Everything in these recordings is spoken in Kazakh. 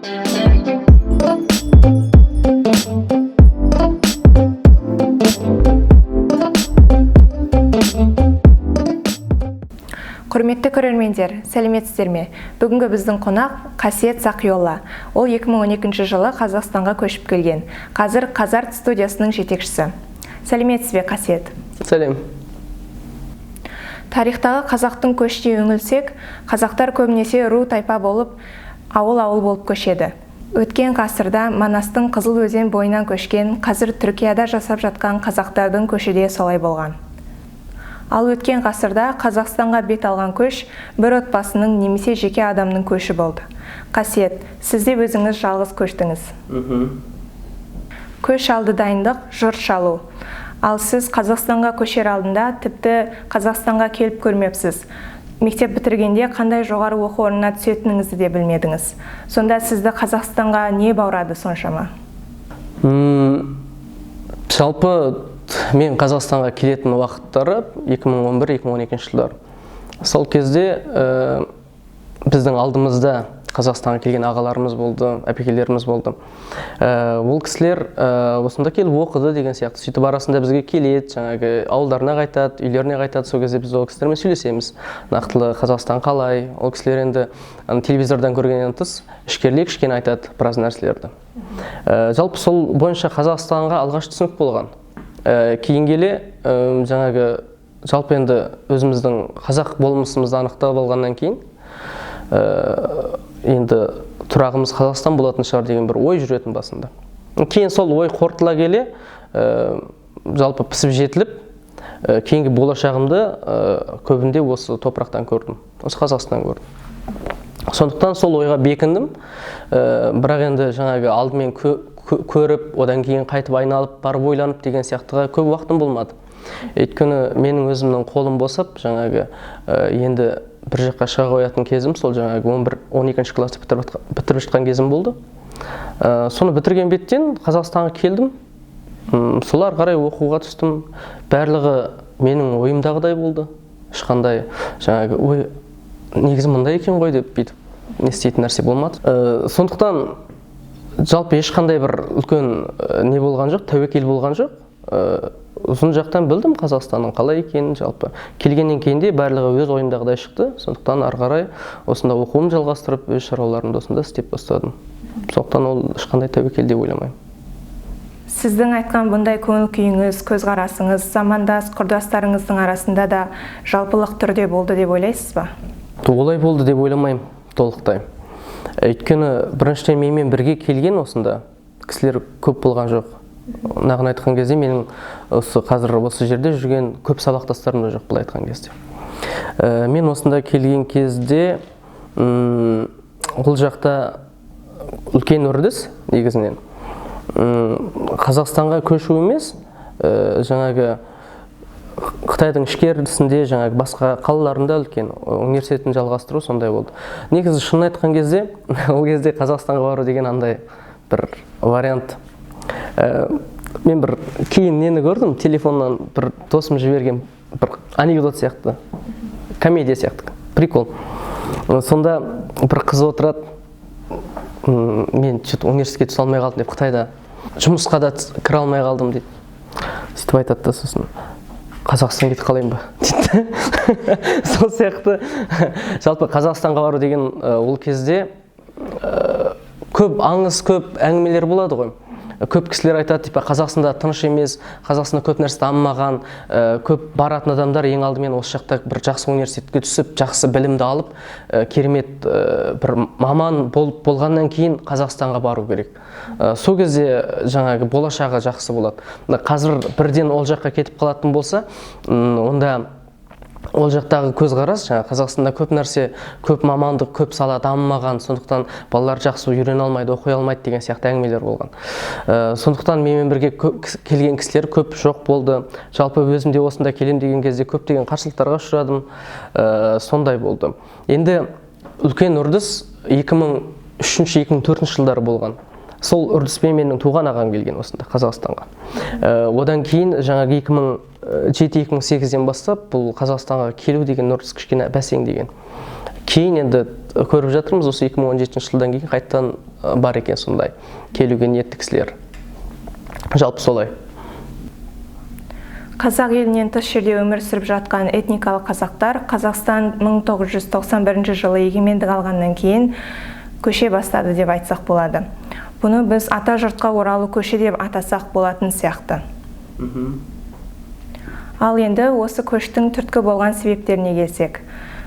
Құрметті көрермендер, сәлеметсіздер ме? Бүгінгі біздің қонақ Қасиет Сақиолла. Ол 2012 жылы Қазақстанға көшіп келген. Қазір Қазарт студиясының жетекшісі. Сәлеметсіз бе, Қасиет? Сәлем. Тарихтағы қазақтың көшіне үңілсек, қазақтар көбінесе ру тайпа болып, ауыл-ауыл болып көшеді. Өткен ғасырда Манастың Қызыл өзен бойынан көшкен, қазір Түркияда жасап жатқан қазақтардың көші де солай болған. Ал өткен ғасырда Қазақстанға бет алған көш бір отбасының немесе жеке адамның көші болды. Қасиет, сіз де өзіңіз жалғыз көштіңіз. Көш алды дайындық, жұрт шалу. Ал сіз Қазақстанға көшер алдында тіпті Қазақстанға келіп көрмепсіз. Мектеп бітіргенде қандай жоғары оқу орнына түсетініңізді де білмедіңіз. Сонда сізді Қазақстанға не баурады соншама? Жалпы мен Қазақстанға келетін уақыттары 2011-2012 жылдар. Сол кезде біздің алдымызда Қазақстанға келген ағаларымыз болды, әпекелеріміз болды. Ол кісілер осында келіп оқыды деген сияқты. Сөйтіп арасында бізге келеді, жаңағы ауылдарына қайтады, үйлеріне қайтады. Сол кезде біз ол кісілермен сөйлесеміз. Нақтылы Қазақстан қалай? Ол кісілер енді телевизордан көргеннен тыс ішкерлей кішкене айтады біраз нәрселерді. Жалпы сол бойынша Қазақстанға алғаш түсінік болған. Кейін келе жаңағы жалпы енді өзіміздің қазақ болмысымызды анықтап алғаннан кейін енді тұрағымыз Қазақстан болатын шығар деген бір ой жүретін басында. Кейін сол ой қорытыла келе жалпы пісіп жетіліп, кейінгі болашағымды көбінде осы топырақтан көрдім, осы Қазақстаннан көрдім. Сондықтан сол ойға бекіндім. Бірақ енді жаңағы алдымен көріп, одан кейін қайтып айналып барып ойланып деген сияқтыға көп уақытым болмады. Өйткені менің өзімнің қолым босап, жаңағы енді бір жаққа шыға қоятын кезім сол жаңағы 11-12 классты бітіріп жатқан кезім болды. Соны бітірген беттен Қазақстанға келдім. Сол ары қарай оқуға түстім. Барлығы менің ойымдағыдай болды. Ешқандай жаңағы ой негізі мындай екен ғой деп бүйтіп не істейтін нәрсе болмады. Сондықтан жалпы ешқандай бір үлкен не болған жоқ, тәуекел болған жоқ. Ұзын жақтан білдім Қазақстанның қалай екенін жалпы. Келгеннен кейін де барлығы өз ойымдағыдай шықты. Сондықтан ары қарай осында оқуымды жалғастырып, өз шаруаларымды осында істеп бастадым. Сондықтан ол ешқандай тәуекел деп ойламаймын. Сіздің айтқан бұндай көңіл күйіңіз, көзқарасыңыз замандас құрдастарыңыздың арасында да жалпылық түрде болды деп ойлайсыз ба? Олай болды деп ойламаймын толықтай. Өйткені біріншіден менімен бірге келген осында кісілер көп болған жоқ. Нағын айтқан кезде менің осы қазір осы жерде жүрген көп сабақтастарым да жоқ былай айтқан кезде. Мен осында келген кезде ол жақта үлкен үрдіс негізінен. Қазақстанға көшу емес, жаңағы Қытайдың ішкі үрдісінде, жаңағы басқа қалаларында үлкен университетін жалғастыру сондай болды. Негізі шынын айтқан кезде, ол кезде Қазақстанға бару деген андай бір вариант. Мен бір кейін нені көрдім, телефоннан бір досым жіберген бір анекдот сияқты, комедия сияқты, прикол. Сонда бір қыз отырады, мен чё-то университетке түсе алмай қалдым деп, Қытайда жұмысқа да кіре алмай қалдым дейді. Сөйтіп айтады да, сосын Қазақстанға кетіп қалайын ба дейді. Сол сияқты жалпы Қазақстанға бару деген ол кезде көп аңыз, көп әңгімелер болады ғой. Көп кісілер айтады, типа Қазақстанда тыныш емес, Қазақстанда көп нәрсе дамымаған, көп баратын адамдар ең алдымен осы жақта бір жақсы университетке түсіп, жақсы білімді алып, керемет бір маман болып болғаннан кейін Қазақстанға бару керек. Сол кезде жаңағы болашағы жақсы болады. Мына қазір бірден ол жаққа кетіп қалатын болса, онда ол жақтағы көзқарас, жаңа Қазақстанда көп нәрсе, көп мамандық, көп сала дамымаған, сондықтан балалар жақсы үйрене алмайды, оқи алмайды деген сияқты әңгімелер болған. Сондықтан менімен бірге келген кісілер көп жоқ болды. Жалпы өзім де осында келем деген кезде көптеген қарсылықтарға ұшырадым. Сондай болды. Енді үлкен үрдіс 2003, 2004 жылдары болған. Сол үрдіспен менің туған ағам келген осында Қазақстанға. Одан кейін жаңағы 2007, 2008-ден бастап бұл Қазақстанға келу деген үрдіс кішкене бәсеңдеген. Кейін енді көріп жатырмыз, осы 2017 жылдан кейін қайтадан бар екен сондай келуге ниетті кісілер. Жалпы солай. Қазақ елінен тыс жерде өмір сүріп жатқан этникалық қазақтар Қазақстан 1991 жылы егемендік алғаннан кейін көше бастады деп айтсақ болады. Бұны біз ата жұртқа оралу көші деп атасақ болатын сияқты. Ал енді осы көштің түрткі болған себептеріне келсек.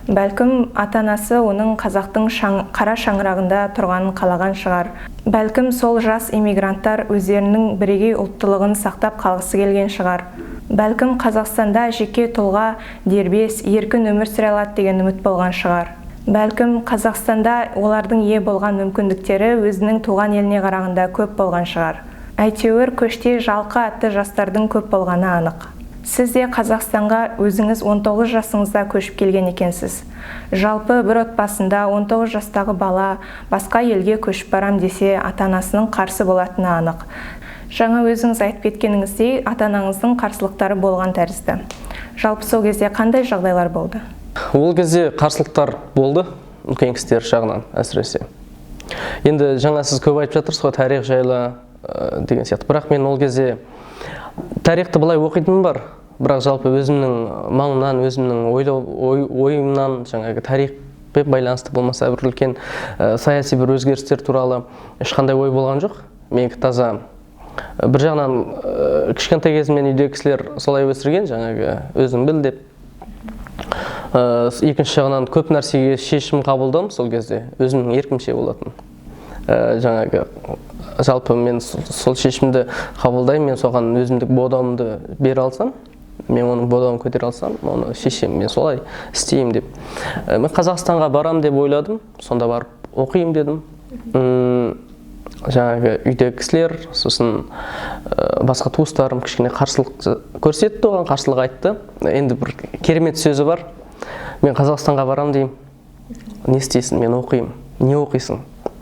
Бәлкім ата-анасы оның қазақтың қара шаңырағында тұрғанын қалаған шығар. Бәлкім сол жас иммигранттар өздерінің бірегей ұлттылығын сақтап қалғысы келген шығар. Бәлкім Қазақстанда жеке тұлға дербес, еркін өмір сүре алады деген үміт болған шығар. Бәлкім Қазақстанда олардың ие болған мүмкіндіктері өзінің туған еліне қарағанда көп болған шығар. Әйтеуір көште жалқы атты жастардың көп болғаны анық. Сіз де Қазақстанға өзіңіз 19 жасыңызда көшіп келген екенсіз. Жалпы бір отбасында 19 жастағы бала басқа елге көшіп барам десе, ата-анасының қарсы болатыны анық. Жаңа өзіңіз айтып кеткеніңіздей, ата-анаңыздың қарсылықтары болған тәрізді. Жалпы сол кезде қандай жағдайлар болды? Ол кезде қарсылықтар болды, үлкен кісілер жағынан әсіресе. Енді жаңа сіз көп айтып жатырсыз ғой тарих жайлы деген сияқты. Бірақ мен ол кезде тарихты былай оқитыным бар, бірақ жалпы өзімнің маңымнан, өзімнің ойымнан жаңағы тарихпен байланысты болмаса бір үлкен саяси бір өзгерістер туралы ешқандай ой болған жоқ. Менікі таза. Бір жағынан кішкентай кезімнен үйдегі кісілер солай өсірген, жаңағы өзің біл деп. Екінші жағынан көп нәрсеге шешім қабылдадым сол кезде, өзімнің еркімше болатын. Жаңағы жалпы мен сол шешімді қабылдаймын, мен соған өзімдік бодауымды бере алсам, мен оның бодауын көтере алсам, оны шешемін, мен солай істеймін деп. Мен Қазақстанға барам деп ойладым, сонда барып оқимын дедім. Жаңағы үйдегі кісілер, сосын басқа туыстарым кішкене қарсылық көрсетті, оған қарсылық айтты. Енді бір керемет сөзі бар. Мен Қазақстанға барам деймін. Не істейсің? Мен оқимын. Не оқисың?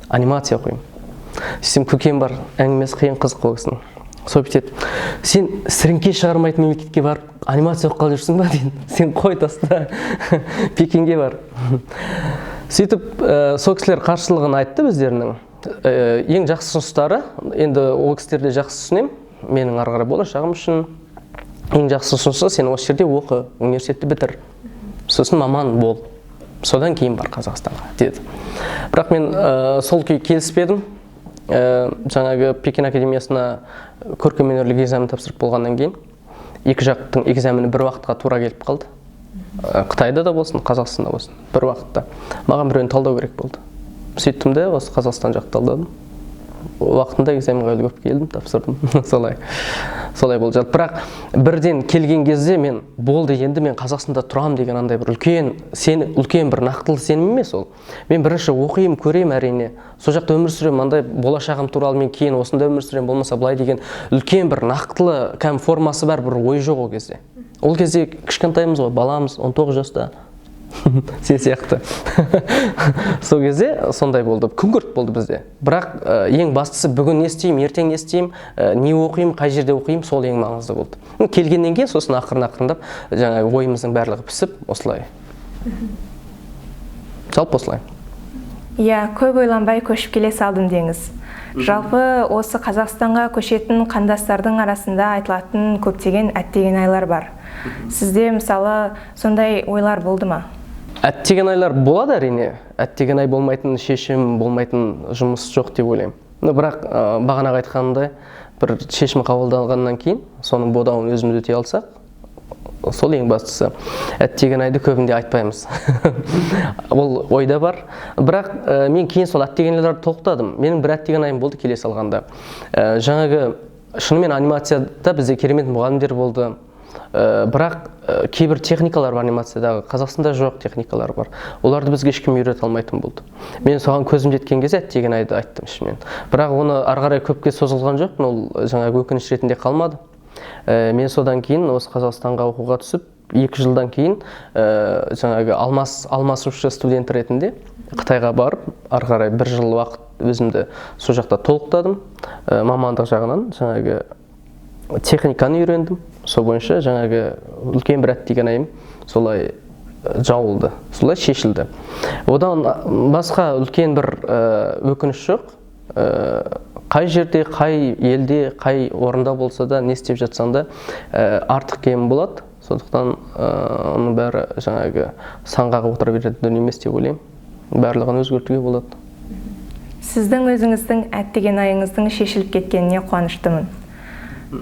Анимация оқимын. Сөйтсем көкем бар, әңгімесі қиын, қызық ол кісінің. Сол бүйтеді, сен сіріңке шығармайтын мемлекетке барып анимация оқығалы жүрсің ба дейді. Сен қой таста, Пекинге бар. Сөйтіп сол кісілер қарсылығын айтты өздерінің. Ең жақсы ұсыныстары, енді ол кісілерді жақсы түсінемін, менің ары қарай болашағым үшін ең жақсы ұсынысы, сен осы жерде оқы, университетті бітір, сосын маман бол, содан кейін бар Қазақстанға деді. Бірақ мен сол күй келіспедім. Жаңағы Пекин академиясына көркемөнерлік экзамен тапсырып болғаннан кейін екі жақтың экзамені бір уақытқа тура келіп қалды. Қытайда да болсын, Қазақстанда болсын, бір уақытта. Маған біреуін талдау керек болды. Сөйттім де осы Қазақстан жақты талдадым. Уақытында экзаменға үлгеріп келдім, тапсырдым. Солай болды. Бірақ бірден келген кезде мен болды, енді мен Қазақстанда тұрам деген андай бір үлкен, үлкен бір нақтылы сенім емес ол. Мен бірінші оқиым, көрем әрине. Сол жақта өмір сүремін, андай болашағым туралы мен кейін осында өмір сүремін, болмаса былай деген үлкен бір нақтылы кәдімгі формасы бар бір ой жоқ ол кезде. Ол кезде кішкентаймыз ғой, баламыз, 19 жаста. Сен сияқты. Сол кезде сондай болды, күңгірт болды бізде. Бірақ ең бастысы бүгін не істеймін, ертең не істеймін, не оқимын, қай жерде оқимын, сол ең маңызды болды. Келгеннен кейін сосын ақырын-ақырындап жаңағы ойымыздың барлығы пісіп, осылай. Жалпы осылай. Иә, көп ойланбай көшіп келе салдым деңіз. Жалпы осы Қазақстанға көшетін қандастардың арасында айтылатын көптеген әттеген айлар бар. Сізде мысалы сондай ойлар болды ма? Әттеген айлар болады әрине. Әттеген ай болмайтын шешім, болмайтын жұмыс жоқ деп ойлаймын. Бірақ бағанағы айтқанымдай, бір шешім қабылданғаннан кейін соның бодауын өзіміз өте алсақ, сол ең бастысы. Әттеген айды көбінде айтпаймыз. Ол ойда бар. Бірақ мен кейін сол әттеген айларды толықтадым. Менің бір әттеген айым болды келе салғанда. Жаңағы шынымен анимацияда бізде керемет мұғалімдер болды. Бірақ кейбір техникалар бар анимациядағы, Қазақстанда жоқ техникалар бар. Оларды бізге ешкім үйрете алмайтын болды. Мен соған көзім жеткен кезде әттеген айды айттым ішімнен. Бірақ оны ары қарай көпке созылған жоқпын, ол жаңағы өкініш ретінде қалмады. Мен содан кейін осы Қазақстанға оқуға түсіп, 2 жылдан кейін жаңағы алмасушы студент ретінде Қытайға барып, ары қарай 1 жыл уақыт өзімді сол жақта толықтадым. Мамандық жағынан жаңағы техниканы үйрендім. Сол бойынша жаңағы үлкен бір әттеген айым солай жауылды, солай шешілді. Одан басқа үлкен бір өкініш жоқ. Қай жерде, қай елде, қай орында болса да, не істеп жатсаң да, артық кем болады. Сондықтан оның бәрі жаңағы сан қағып отыра беретін дүние емес деп ойлаймын. Барлығын өзгертуге болады. Сіздің өзіңіздің әттеген айыңыздың шешіліп кеткеніне қуаныштымын.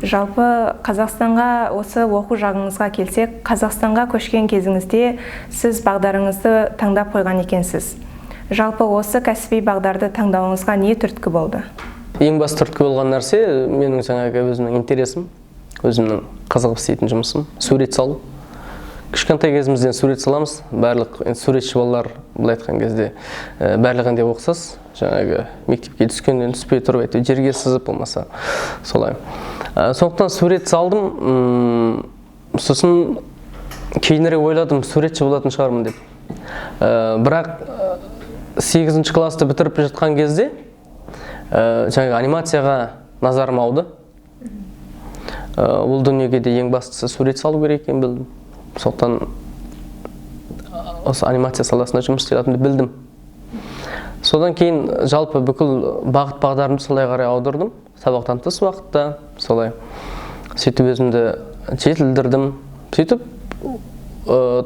Жалпы Қазақстанға, осы оқу жағыңызға келсек, Қазақстанға көшкен кезіңізде сіз бағдарыңызды таңдап қойған екенсіз. Жалпы осы кәсіби бағдарды таңдауыңызға не түрткі болды? Ең басты түрткі болған нәрсе менің жаңағы өзімнің интересім, өзімнің қызығып істейтін жұмысым, сурет салу. Кішкентай кезімізден сурет саламыз. Барлық енді суретші балалар, былай айтқан кезде, барлығын деп ұқсас. Жаңағы мектепке түскеннен түспей тұрып, әйтеуір жерге сызып болмаса солай. Сондықтан сурет салдым. Сосын кейінірек ойладым, суретші болатын шығармын деп. Бірақ 8 классты бітіріп жатқан кезде, жаңағы анимацияға назарым ауды. Ол дүниеге де ең бастысы сурет салу керек екенін білдім. Сондықтан осы анимация саласында жұмыс істей алатынымды білдім. Содан кейін жалпы бүкіл бағыт бағдарымды солай қарай аудардым. Сабақтан тыс уақытта солай. Сөйтіп өзімді жетілдірдім. Сөйтіп,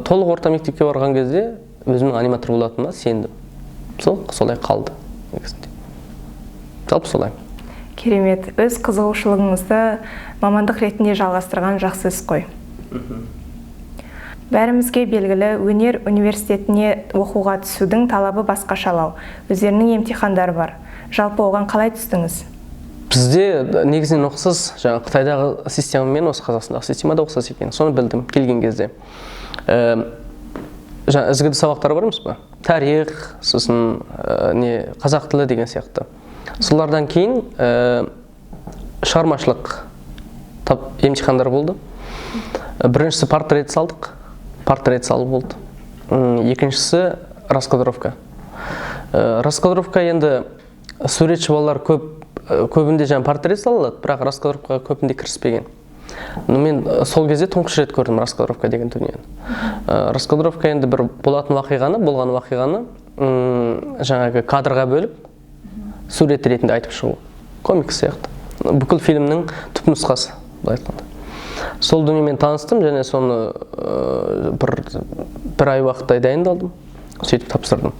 толық орта мектепке барған кезде өзімнің аниматор болатыныма сендім. Сол солай қалды негізінде. Жалпы солай. Керемет. Өз қызығушылығыңызды мамандық ретінде жалғастырған жақсы іс қой. Бәрімізге белгілі, өнер университетіне оқуға түсудің талабы басқашалау. Өздерінің емтихандары бар. Жалпы оған қалай түстіңіз? Бізде негізінен ұқсас, жаңа Қытайдағы система мен осы Қазақстандағы система да ұқсас екен. Соны білдім келген кезде. Жаңа ізгілі сабақтар бар емес пе? Тарих, сосын, қазақ тілі деген сияқты. Солардан кейін, шығармашылық емтихандар болды. Біріншісі портрет салдық. Портрет салу болды. Екіншісі раскадровка. Раскадровка енді суретші балалар көбінде жаңа портрет сала алады, бірақ раскадровкаға көбінде кіріспеген. Но мен сол кезде тұңғыш рет көрдім раскадровка деген дүниені. Раскадровка енді бір болатын уақиғаны, болған уақиғаны, жаңағы кадрға бөліп сурет ретінде айтып шығу. Комикс сияқты. Бүкіл фильмнің түп нұсқасы, былай айтқанда. Сол дүниемен таныстым және соны бір ай уақыттай дайындалдым, сөйтіп тапсырдым.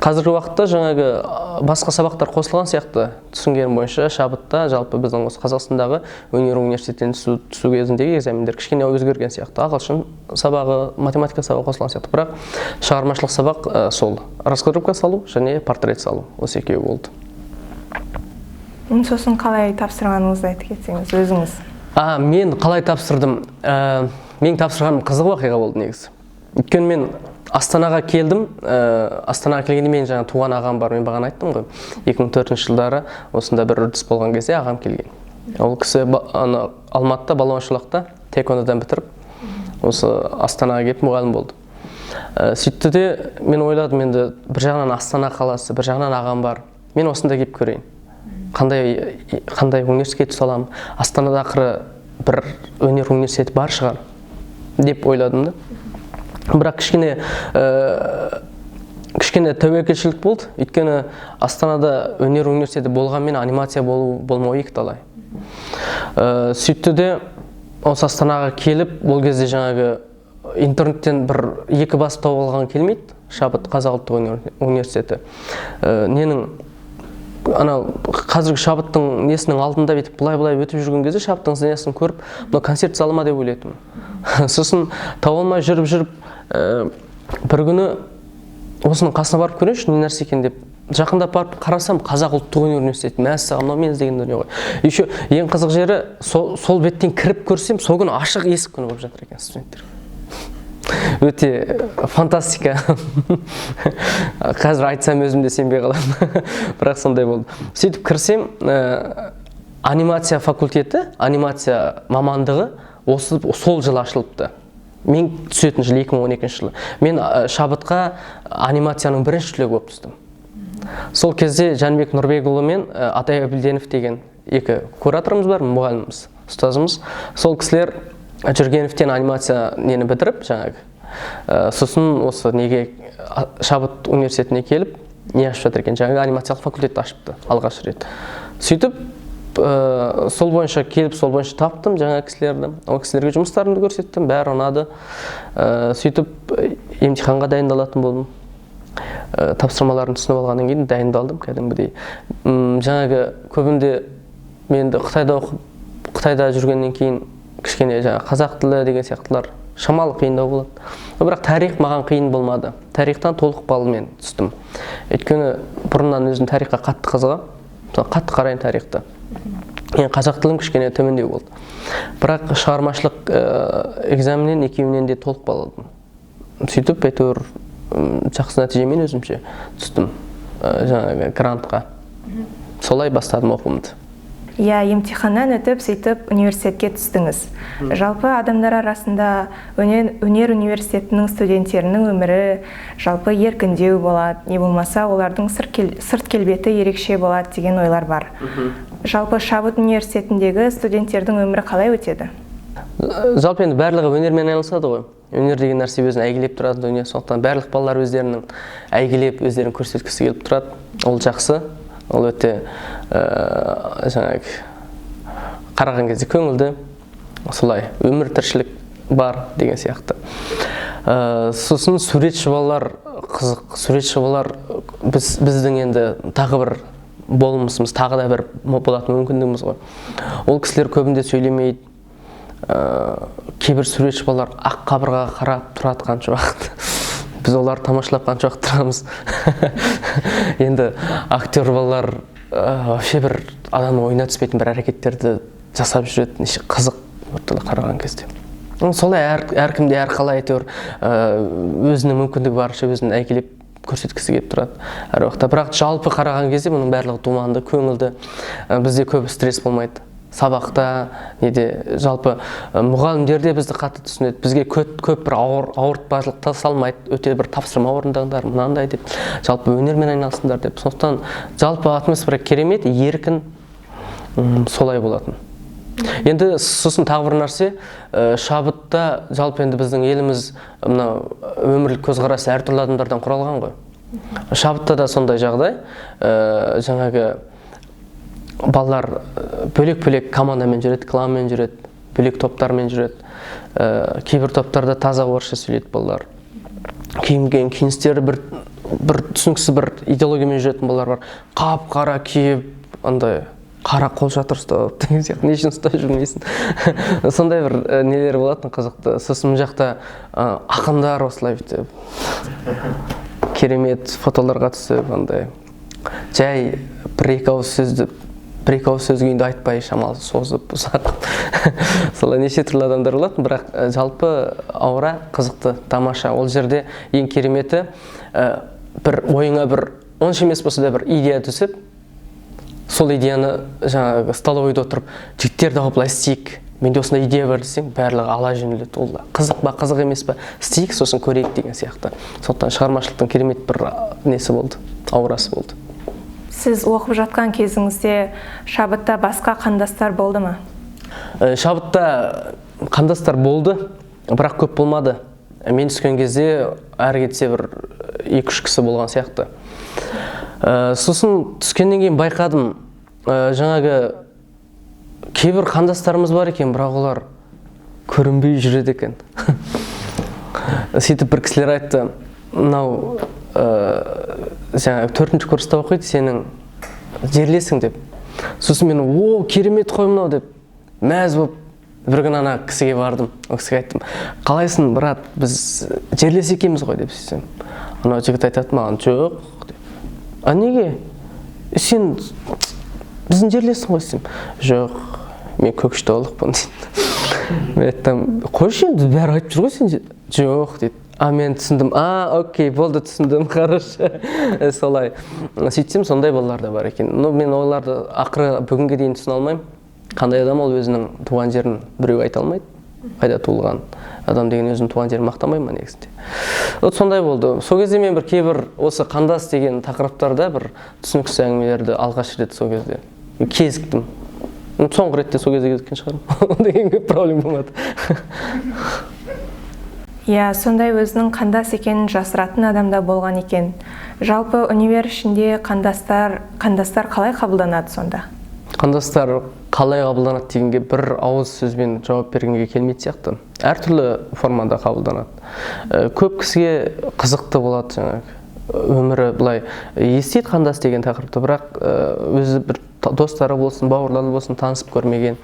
Қазіргі уақытта жаңағы басқа сабақтар қосылған сияқты, түсінгенім бойынша Шабытта жалпы біздің осы Қазақстандағы өнер университетінен түсу кезіндегі экзамендер кішкене өзгерген сияқты. Ағылшын сабағы, математика сабағы қосылған сияқты. Бірақ шығармашылық сабақ сол раскадровка салу және портрет салу, осы екеуі болды. Сосын қалай тапсырғаныңызды айтып кетсеңіз өзіңіз. Мен қалай тапсырдым? Менің тапсырғаным қызық оқиға болды негізі. Өйткені мен Астанаға келдім. Астанаға келгенде менің жаңа туған ағам бар, мен бағана айттым ғой. Екі мың төртінші жылдары осында бір үрдіс болған кезде ағам келген. Ол кісі Алматыда, Балуан-Шолақта таэквондодан бітіріп, осы Астанаға келіп мұғалім болды. Сөйтті де мен ойладым, енді бір жағынан Астана қаласы, бір жағынан ағам бар. Мен осында келіп көрейін. Қандай университетке түсе аламын? Астанада ақыры бір өнер университеті бар шығар деп ойладым да. Бірақ кішкене тәуекелшілік болды. Өйткені Астанада өнер университеті болғанмен анимация болмауы екіталай. Сөйтті де осы Астанаға келіп, ол кезде жаңағы интернеттен бір екі басып тауып алған келмейді. Шабыт Қазақ ұлттық университеті. Ненің анау қазіргі Шабыттың несінің алдында бүйтіп былай-былай өтіп жүрген кезде Шабыттың несін көріп, мынау концерт залы ма деп ойлайтынмын. Сосын таба алмай жүріп жүріп, бір күні осының қасына барып көрейінші, не нәрсе екен деп жақындап барып қарасам, Қазақ ұлттық өнер университеті. Мәссаған, мынау мен іздеген дүние ғой. Еще ең қызық жері, сол беттен кіріп көрсем, сол күні ашық есік күні болып жатыр екен студенттер. Өте фантастика. Қазір айтсам өзім де сенбей қаламын. Бірақ сондай болды. Сөйтіп кірсем, анимация факультеті, анимация мамандығы сол жылы ашылыпты. Мен түсетін жыл екі мың он екінші жылы. Мен Шабытқа анимацияның бірінші түлегі болып түстім. Сол кезде Жәнібек Нұрбекұлы мен Атай Әбілденов деген екі кураторымыз бар, мұғаліміміз, ұстазымыз. Сол кісілер Жүргеновтен анимация нені бітіріп, жаңағы, сосын осы неге, Шабыт университетіне келіп, Не ашып жатыр екен? Жаңағы анимациялық факультетті ашыпты алғаш рет. Сөйтіп сол бойынша келіп, сол бойынша таптым жаңа кісілерді. Ол кісілерге жұмыстарымды көрсеттім, бәрі ұнады. Сөйтіп емтиханға дайындалатын болдым. Тапсырмаларын түсініп алғаннан кейін дайындалдым кәдімгідей. Жаңағы көбінде мен енді Қытайда оқып, Қытайда жүргеннен кейін кішкене жаңа қазақ тілі деген сияқтылар шамалы қиындау болады. Бірақ тарих маған қиын болмады. Тарихтан толық баллмен түстім. Өйткені бұрыннан өзім тарихқа қатты қызығамын, қатты қараймын тарихты. Енді қазақ тілім кішкене төмендеу болды. Бірақ шығармашылық экзаменнен екеуінен де толық балл алдым. Сөйтіп әйтеуір жақсы нәтижемен өзімше түстім жаңағы грантқа. Солай бастадым оқуымды. Иә, емтиханнан өтіп, сөйтіп университетке түстіңіз. Жалпы адамдар арасында өнер университетінің студенттерінің өмірі жалпы еркіндеу болады, не болмаса олардың сырт келбеті ерекше болады деген ойлар бар. Жалпы Шабыт университетіндегі студенттердің өмірі қалай өтеді? Жалпы енді барлығы өнермен айналысады ғой. Өнер деген нәрсе өзін әйгілеп тұратын дүние, сондықтан барлық балалар өздерінің әйгілеп, өздерін көрсеткісі келіп тұрады. Ол жақсы, ол өте жаңағы қараған кезде көңілді, солай өмір тіршілік бар деген сияқты. Сосын суретші балалар қызық, суретші балалар біздің енді тағы бір болмысымыз, тағы да бір болатын мүмкіндігіміз ғой. Ол кісілер көбінде сөйлемейді. Кейбір суретші балалар ақ қабырғаға қарап тұрады қанша уақыт. Біз оларды тамашалап қанша уақыт тұрамыз. Енді актер балалар вообще бір адамның ойына түспейтін бір әрекеттерді жасап жүреді, неше қызық ортада қараған кезде. Солай әркімде әрқалай әйтеуір өзінің мүмкіндігі барынша өзін әйгілеп көрсеткісі келіп тұрады әр уақытта. Бірақ жалпы қараған кезде бұның барлығы думанды, көңілді, бізде көп стресс болмайды. Сабақта, неде, жалпы мұғалімдер де бізді қатты түсінеді. Бізге көп бір ауыртпашылық та салмайды, өте бір тапсырма орындаңдар, мынандай деп, жалпы өнермен айналысыңдар деп. Сондықтан жалпы атмосфера керемет, еркін, солай болатын. Енді сосын тағы бір нәрсе, Шабытта жалпы енді біздің еліміз мынау өмірлік көзқарасы әртүрлі адамдардан құралған ғой. Шабытта да сондай жағдай, жаңағы балалар бөлек-бөлек командамен жүреді, кланмен жүреді, бөлек топтармен жүреді. Кейбір топтарда таза орысша сөйлейді балалар. Киінген киіністері бір түсініксіз бір идеологиямен жүретін балалар бар. Қап-қара киіп, андай қара қолшатыр ұстап деген сияқты, не үшін ұстап жүрмейсің? Сондай бір нелер болатын қызықты. Сосын мына жақта ақындар осылай бүйтіп керемет фотоларға түсіп, андай жай бір екі ауыз сөзді, бір екі ауыз сөз күйінде айтпай шамалы созып ұзақ. Солай неше түрлі адамдар болатын, бірақ жалпы аура қызықты, тамаша. Ол жерде ең кереметі, бір ойыңа бір онша емес болса да бір идея түсіп, сол идеяны жаңағы столовойда отырып, жігіттер тауып былай істейік, менде осындай идея бар десең, барлығы ала жөнеледі. Ол қызық па, қызық емес па, істейік, сосын көрейік деген сияқты. Сондықтан шығармашылықтың керемет бір несі болды, аурасы болды. Сіз оқып жатқан кезіңізде Шабытта басқа қандастар болды ма? Шабытта қандастар болды, бірақ көп болмады. Мен түскен кезде әрі кетсе бір екі-үш кісі болған сияқты. Сосын түскеннен кейін байқадым, жаңағы кейбір қандастарымыз бар екен, бірақ олар көрінбей жүреді екен. Сөйтіп бір кісілер айтты, мынау, жаңағы төртінші курста оқиды, сенің жерлесің деп. Сосын мен, о, керемет қой мынау деп мәз болып бір күні ана кісіге бардым. Ол кісіге айттым, қалайсың, брат, біз жерлес екенбіз ғой деп сөйтсем. Анау жігіт айтады маған, жоқ деп. А неге? Сен біздің жерлесің ғой десем. Жоқ, мен көкшетаулықпын дейді. Мен айттым, қойшы енді, бәрі айтып жүр ғой сен жоқ дейді. А мен түсіндім, а, окей, болды, түсіндім, хорошо. Солай. Сөйтсем, сондай балалар да бар екен. Но мен оларды ақыры бүгінге дейін түсіне алмаймын. Қандай адам ол өзінің туған жерін біреу айта алмайды. Қайда туылған адам деген өзінің туған жерін мақтамай ма негізінде. Вот сондай болды. Сол кезде мен бір кейбір осы қандас деген тақырыптарда бір түсініксіз әңгімелерді алғаш рет сол кезде кезіктім. Соңғы ретте сол кезде кезіккен шығармын. Деген көп проблема болмады. Иә, сондай өзінің қандас екенін жасыратын адам да болған екен. Жалпы универ ішінде қандастар қалай қабылданады сонда? Қандастар қалай қабылданады дегенге бір ауыз сөзбен жауап бергенге келмейтін сияқты. Әртүрлі формада қабылданады. Көп кісіге қызықты болады жаңағы. Өмірі былай естиді қандас деген тақырыпты, бірақ өзі бір достары болсын, бауырлары болсын танысып көрмеген.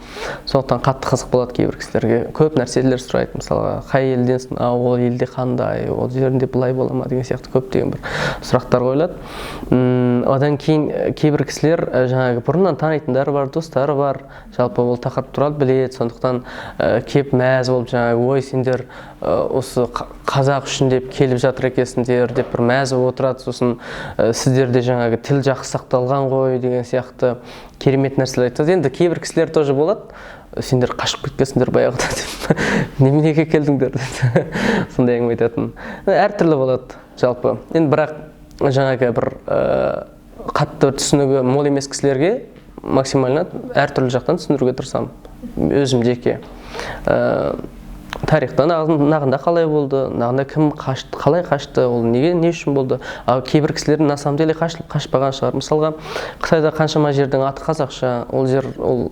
Сондықтан қатты қызық болады кейбір кісілерге. Көп нәрселер сұрайды, мысалға, қай елденсің, ол елде қандай, ол жерінде былай бола ма деген сияқты көптеген бір сұрақтар қойылады. Одан кейін кейбір кісілер жаңағы бұрыннан танитындары бар, достары бар, жалпы ол тақырып туралы біледі, сондықтан кеп мәз болып жаңағы, ой, сендер осы қазақ үшін деп келіп жатыр екенсіңдер деп бір мәз болып отырады. Сосын сіздерде жаңағы тіл жақсы сақталған ғой деген сияқты керемет нәрселер айтады. Енді кейбір кісілер тоже болады, сендер қашып кеткенсіңдер баяғыда деп, неменеге келдіңдер деп сондай әңгіме айтатын. Әртүрлі болады жалпы. Енді бірақ жаңағы бір қатты түсінігі мол емес кісілерге максимально әртүрлі жақтан түсіндіруге тырысамын өзім жеке. Тарихта нағында қалай болды, нағында кім қашты, қалай қашты, ол неге, не үшін болды. Ал кейбір кісілер на самом деле қашпаған шығар. Мысалға, Қытайда қаншама жердің аты қазақша, ол жер ол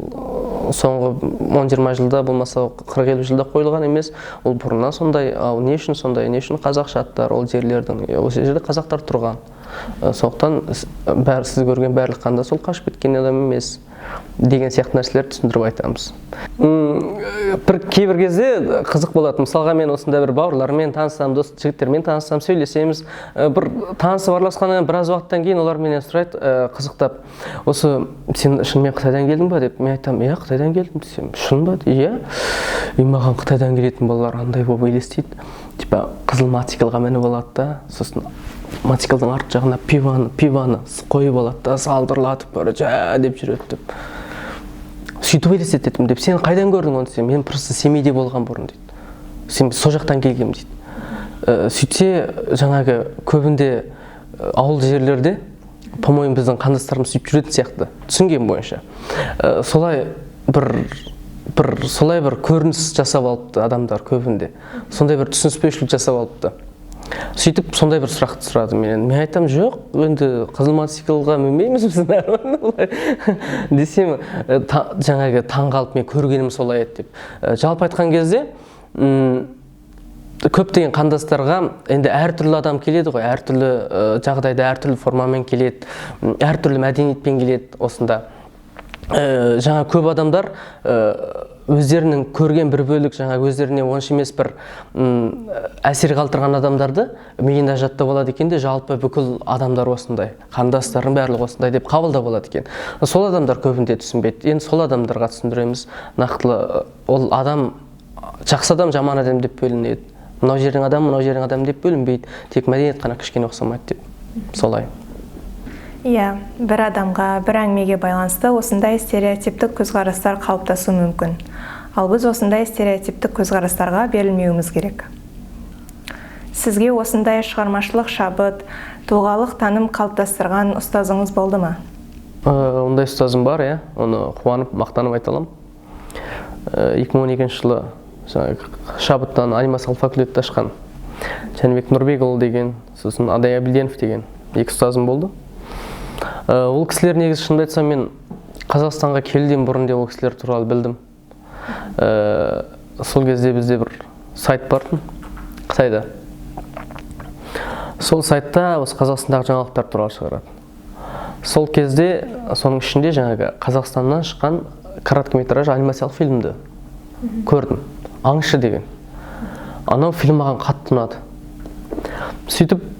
соңғы 10-20 жылда болмаса 40-50 жылда қойылған емес, ол бұрыннан сондай. Ал не үшін сондай, не үшін қазақша аттар ол жерлердің, ол жерде қазақтар тұрған. Сондықтан бәрі сіз көрген барлық қандас ол қашып кеткен адам емес деген сияқты нәрселерді түсіндіріп айтамыз. Бір кейбір кезде қызық болады. Мысалға, мен осындай бір бауырлармен танысам, дос жігіттермен танысам, сөйлесеміз. Бір танысып араласқаннан біраз уақыттан кейін олар менен сұрайды, қызықтап, осы сен шынымен Қытайдан келдің ба деп. Мен айтамын, иә, Қытайдан келдім десем, шын ба? Иә. И маған Қытайдан келетін балалар андай болып елестейді. Типа қызыл мотоциклға мініп алады да, сосын мотоциклдің арт жағына пиваны қойып алады да, салдырлатып короче деп жүреді деп. Сөйтіп елестететім деп. Сен қайдан көрдің оны десем, мен просто Семейде болған бұрын дейді. Сен сол жақтан келгем дейді. Сөйтсе жаңағы көбінде ауыл жерлерде, по-моему, біздің қандастарымыз сөйтіп жүретін сияқты, түсінген бойынша. Солай бір солай бір көрініс жасап алыпты адамдар көбінде. Сондай бір түсініспеушілік жасап алыпты. Сөйтіп сондай бір сұрақты сұрады менен. Мен айтам, жоқ, енді қызыл мотоциклға мінбейміз біз олай десем, жаңағы таң қалып, мен көргенім солай еді деп. Жалпы айтқан кезде, көптеген қандастарға енді әртүрлі адам келеді ғой, әртүрлі жағдайда, әртүрлі формамен келеді, әртүрлі мәдениетпен келеді осында. Жаңа көп адамдар өздерінің көрген бір бөлік, жаңа өздеріне онша емес бір әсер қалдырған адамдарды миында жаттап алады екен де, жалпы бүкіл адамдар осындай, қандастардың барлығы осындай деп қабылдап алады екен. Сол адамдар көбінде түсінбейді. Енді сол адамдарға түсіндіреміз нақтылы, ол адам жақсы адам, жаман адам деп бөлінеді. Мынау жердің адамы, мынау жердің адамы деп бөлінбейді. Тек мәдениет қана кішкене ұқсамайды деп. Солай. Иә, бір адамға, бір әңгімеге байланысты осындай стереотиптік көзқарастар қалыптасуы мүмкін. Ал біз осындай стереотиптік көзқарастарға берілмеуіміз керек. Сізге осындай шығармашылық шабыт, тұлғалық таным қалыптастырған ұстазыңыз болды ма? Ондай ұстазым бар, иә. Оны қуанып, мақтанып айта аламын. 2012 жылы шабыттан анимациялық факультетті ашқан Жәнібек Нұрбекұлы деген, сосын Адай Әбілденов деген екі ұстазым болды. Ол кісілер негізі, шынымды айтсам, мен Қазақстанға келуден бұрын де ол кісілер туралы білдім. Сол кезде бізде бір сайт бар Қытайда. Сол сайтта осы Қазақстандағы жаңалықтар туралы шығарады. Сол кезде соның ішінде жаңағы Қазақстаннан шыққан короткометражды анимациялық фильмді көрдім. Аңшы деген. Анау фильм маған қатты ұнады. Сөйтіп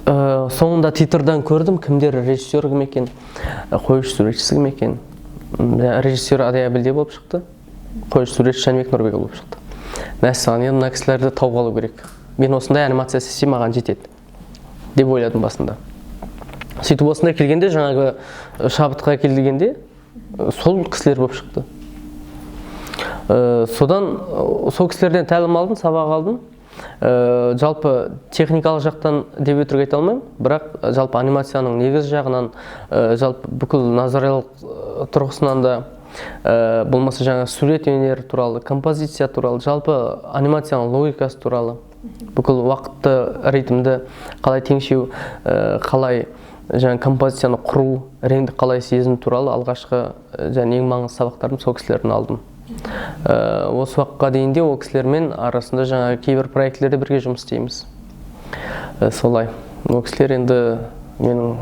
соңында титрдан көрдім, кімдер режиссер кім екен, қоюшы суретшісі кім екен. Режиссер Адай Әбілде болып шықты, қоюшы суретші Жәнібек Нұрбекұлы болып шықты. Мәссаған, енді мына кісілерді тауып алу керек. Мен осындай анимация істесем маған жетеді деп ойладым басында. Сөйтіп осындай келгенде, жаңағы шабытқа келгенде сол кісілер болып шықты. Содан сол кісілерден тәлім алдым, сабақ алдым. Жалпы техникалық жақтан деп өтірік айта алмаймын, бірақ жалпы анимацияның негіз жағынан, жалпы бүкіл назариялық тұрғысынан да, болмаса жаңа сурет өнері туралы, композиция туралы, жалпы анимацияның логикасы туралы Бүкіл уақытты, ритмді қалай теңшеу, қалай жаңа композицияны құру, реңді қалай сезіну туралы алғашқы және ең маңызды сабақтарымды сол кісілерден алдым. Осы уақытқа дейін де ол кісілермен арасында жаңа кейбір проектілерде бірге жұмыс істейміз. Солай. Ол кісілер енді менің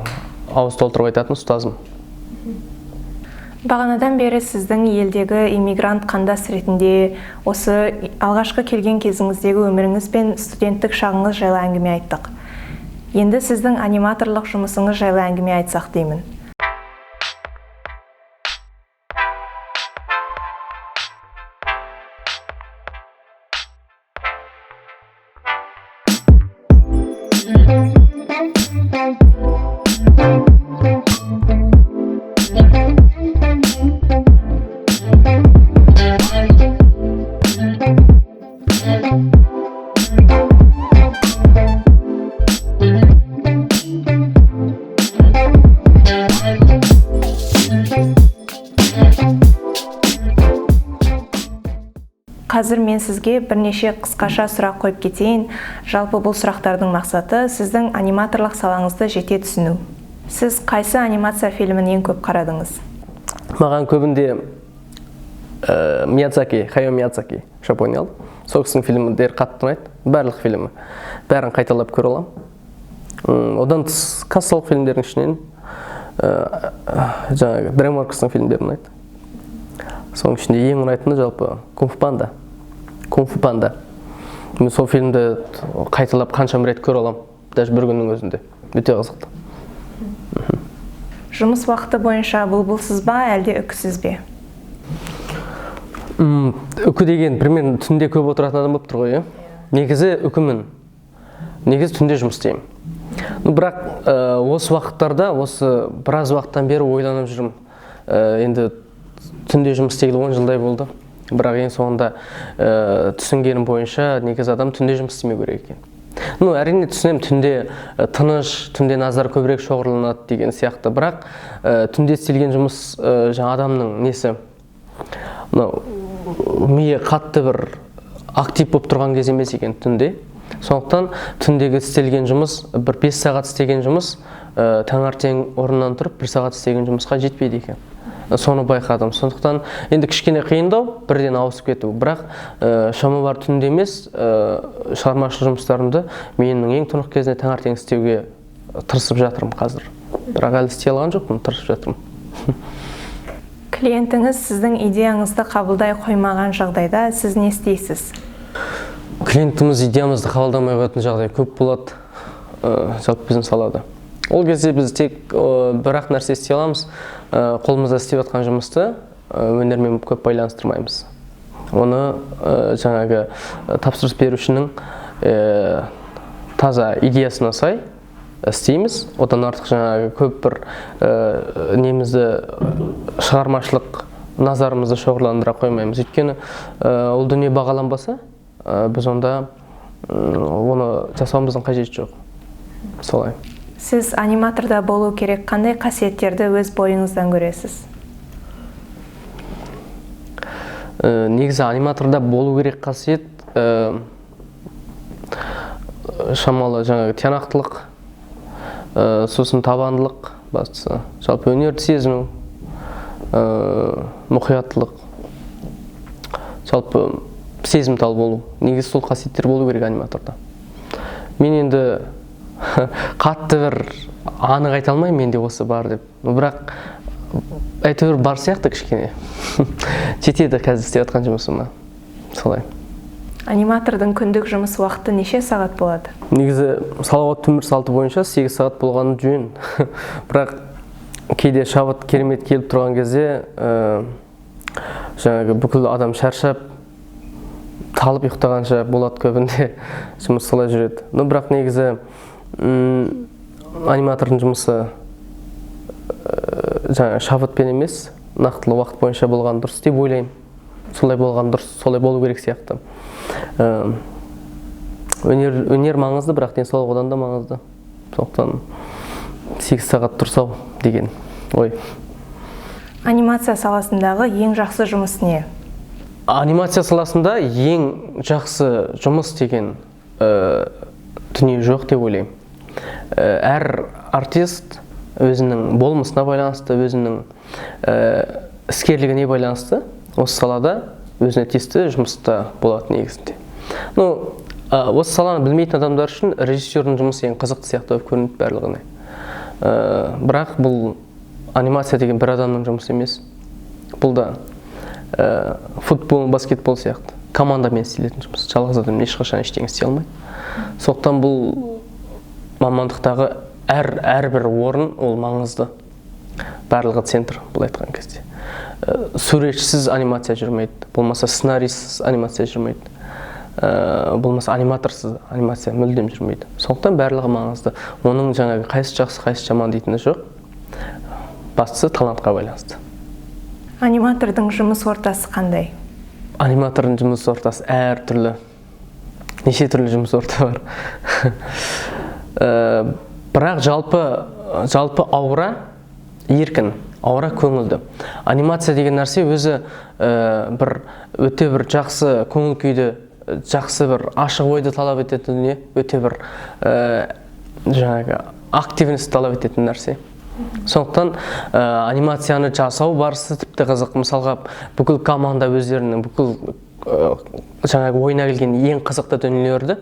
ауыз толтырып айтатын ұстазым. Бағанадан бері сіздің елдегі иммигрант қандас ретінде осы алғашқы келген кезіңіздегі өміріңіз бен студенттік шағыңыз жайлы әңгіме айттық. Енді сіздің аниматорлық жұмысыңыз жайлы әңгіме айтсақ деймін. Қазір мен сізге бірнеше қысқаша сұрақ қойып кетейін. Жалпы бұл сұрақтардың мақсаты сіздің аниматорлық салаңызды жете түсіну. Сіз қайсы анимация фильмін ең көп қарадыңыз? Маған көбінде Миядзаки, Хаяо Миядзаки, жапониялық. Сол кісінің фильмдері қатты ұнайды. Барлық фильмі. Бәрін қайталап көре аламын. Одан тыс кассалық фильмдердің ішінен жаңағы DreamWorks-тың фильмдері ұнайды. Соның ішінде ең ұнайтыны жалпы Кунг-фу Панда. Кунг-фу Панда. Мен сол фильмді қайталап қаншама рет көре аламын, даже бір күннің өзінде. Өте қызықты. Жұмыс уақыты бойынша бұлбұлсыз ба, әлде үкісіз бе? Үкі деген примерно түнде көп отыратын адам болып тұр ғой, иә? Негізі үкімін. Негізі түнде жұмыс істеймін. Бірақ осы уақыттарда, осы біраз уақыттан бері ойланып жүрмін. Енді түнде жұмыс істегелі 10 жылдай болды. Бірақ ең соңында түсінгенім бойынша негізі адам түнде жұмыс істемеу керек екен. Әрине түсінемін, түнде тыныш, түнде назар көбірек шоғырланады деген сияқты. Бірақ түнде істелген жұмыс жаңа адамның несі, миы қатты бір актив болып тұрған кез емес екен түнде. Сондықтан түндегі істелген жұмыс, бір 5 сағат істеген жұмыс, таңертең орнынан тұрып 1 сағат істеген жұмысқа жетпейді екен. Соны байқадым. Сондықтан енді кішкене қиындау бірден ауысып кету. Бірақ шама бар түнде емес, шығармашылық жұмыстарымды менің ең тұнық кезінде таңертең істеуге тырысып жатырмын қазір. Бірақ әлі істей алған жоқпын, тырысып жатырмын. Клиентіңіз сіздің идеяңызды қабылдай қоймаған жағдайда сіз не істейсіз? Клиентіміз идеямызды қабылдамай қоятын жағдай көп болады, жалпы біздің салада. Ол кезде біз тек бір-ақ нәрсе істей аламыз, қолымызда істеп жатқан жұмысты өнермен көп байланыстырмаймыз. Оны жаңағы тапсырыс берушінің таза идеясына сай істейміз. Одан артық жаңағы көп бір немізді, шығармашылық назарымызды шоғырландыра қоймаймыз. Өйткені ол дүние бағаланбаса, біз онда оны жасауымыздың қажеті жоқ. Солай. Сіз аниматорда болу керек қандай қасиеттерді өз бойыңыздан көресіз? Негізі аниматорда болу керек қасиет шамалы жаңағы тиянақтылық, сосын табандылық, бастысы жалпы өнерді сезіну, мұқияттылық, жалпы сезімтал болу. Негізі сол қасиеттер болу керек аниматорда. Мен енді қатты бір анық айта алмаймын, менде осы бар деп. Бірақ әйтеуір бар сияқты кішкене. Жетеді қазір істеп жатқан жұмысыма. Солай. Аниматордың күндік жұмыс уақыты неше сағат болады? Негізі салауатты өмір салты бойынша 8 сағат болғаны жөн. Бірақ кейде шабыт керемет келіп тұрған кезде жаңағы бүкіл адам шаршап, талып ұйықтағанша болады көбінде, жұмыс солай жүреді. Бірақ негізі аниматордың жұмысы жаңа шабытпен емес, нақтылы уақыт бойынша болған дұрыс деп ойлаймын. Солай болған дұрыс, солай болу керек сияқты. Өнер маңызды, бірақ денсаулық одан да маңызды. Сондықтан 8 сағат тұрсау деген ой. Анимация саласындағы ең жақсы жұмыс не? Анимация саласында ең жақсы жұмыс деген дүние жоқ деп ойлаймын. Әр артист өзінің болмысына байланысты, өзінің іскерлігіне байланысты осы салада өзіне тиісті жұмыста болады негізінде. Ну, осы саланы білмейтін адамдар үшін режиссердің жұмысы ең қызықты сияқты болып көрінеді барлығына. Бірақ бұл анимация деген бір адамның жұмысы емес. Бұл да футбол, баскетбол сияқты командамен істелетін жұмыс. Жалғыз адам ешқашан ештеңе істей алмайды. Сондықтан бұл мамандықтағы әрбір орын ол маңызды. Барлығы центр, бұл айтқан кезде. Суретшісіз анимация жүрмейді, болмаса сценаристсіз анимация жүрмейді, болмаса аниматорсыз анимация мүлдем жүрмейді. Сондықтан барлығы маңызды. Оның жаңағы қайсысы жақсы, қайсысы жаман дейтіні жоқ. Бастысы талантқа байланысты. Аниматордың жұмыс ортасы қандай? Аниматордың жұмыс ортасы әртүрлі. Неше түрлі жұмыс орта бар. Бірақ жалпы аура еркін, аура көңілді. Анимация деген нәрсе өзі бір өте бір жақсы көңіл күйді, жақсы бір ашық ойды талап ететін дүние, өте бір жаңағы активность талап ететін нәрсе. Сондықтан анимацияны жасау барысы тіпті қызық. Мысалға, бүкіл команда өздерінің бүкіл жаңағы ойына келген ең қызықты дүниелерді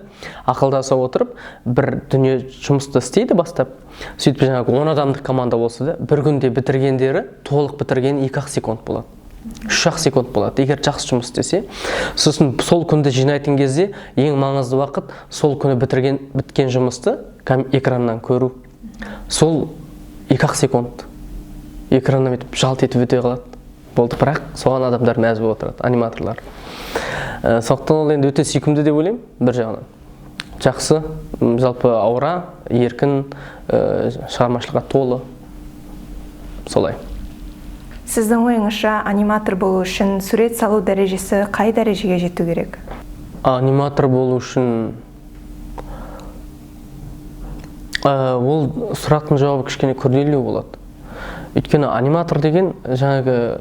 ақылдаса отырып бір дүние жұмысты істейді бастап. Сөйтіп жаңағы 10 адамдық команда болса да, бір күнде бітіргендері толық бітірген 2-ақ секунд болады, 3-ақ секунд болады, егер жақсы жұмыс істесе. Сосын сол күнді жинайтын кезде ең маңызды уақыт сол күні біткен жұмысты экраннан көру. Сол 2-ақ секунд экраннан бүйтіп жалт етіп өте қалады. Болды, бірақ соған адамдар мәз болып отырады, аниматорлар. Сондықтан ол енді өте сүйкімді деп ойлаймын, бір жағынан. Жақсы, жалпы аура, еркін, шығармашылыққа толы. Солай. Сіздің ойыңызша, аниматор болу үшін сурет салу дәрежесі қай дәрежеге жету керек? Аниматор болу үшін ол сұрақтың жауабы кішкене күрделілеу болады. Өйткені аниматор деген жаңағы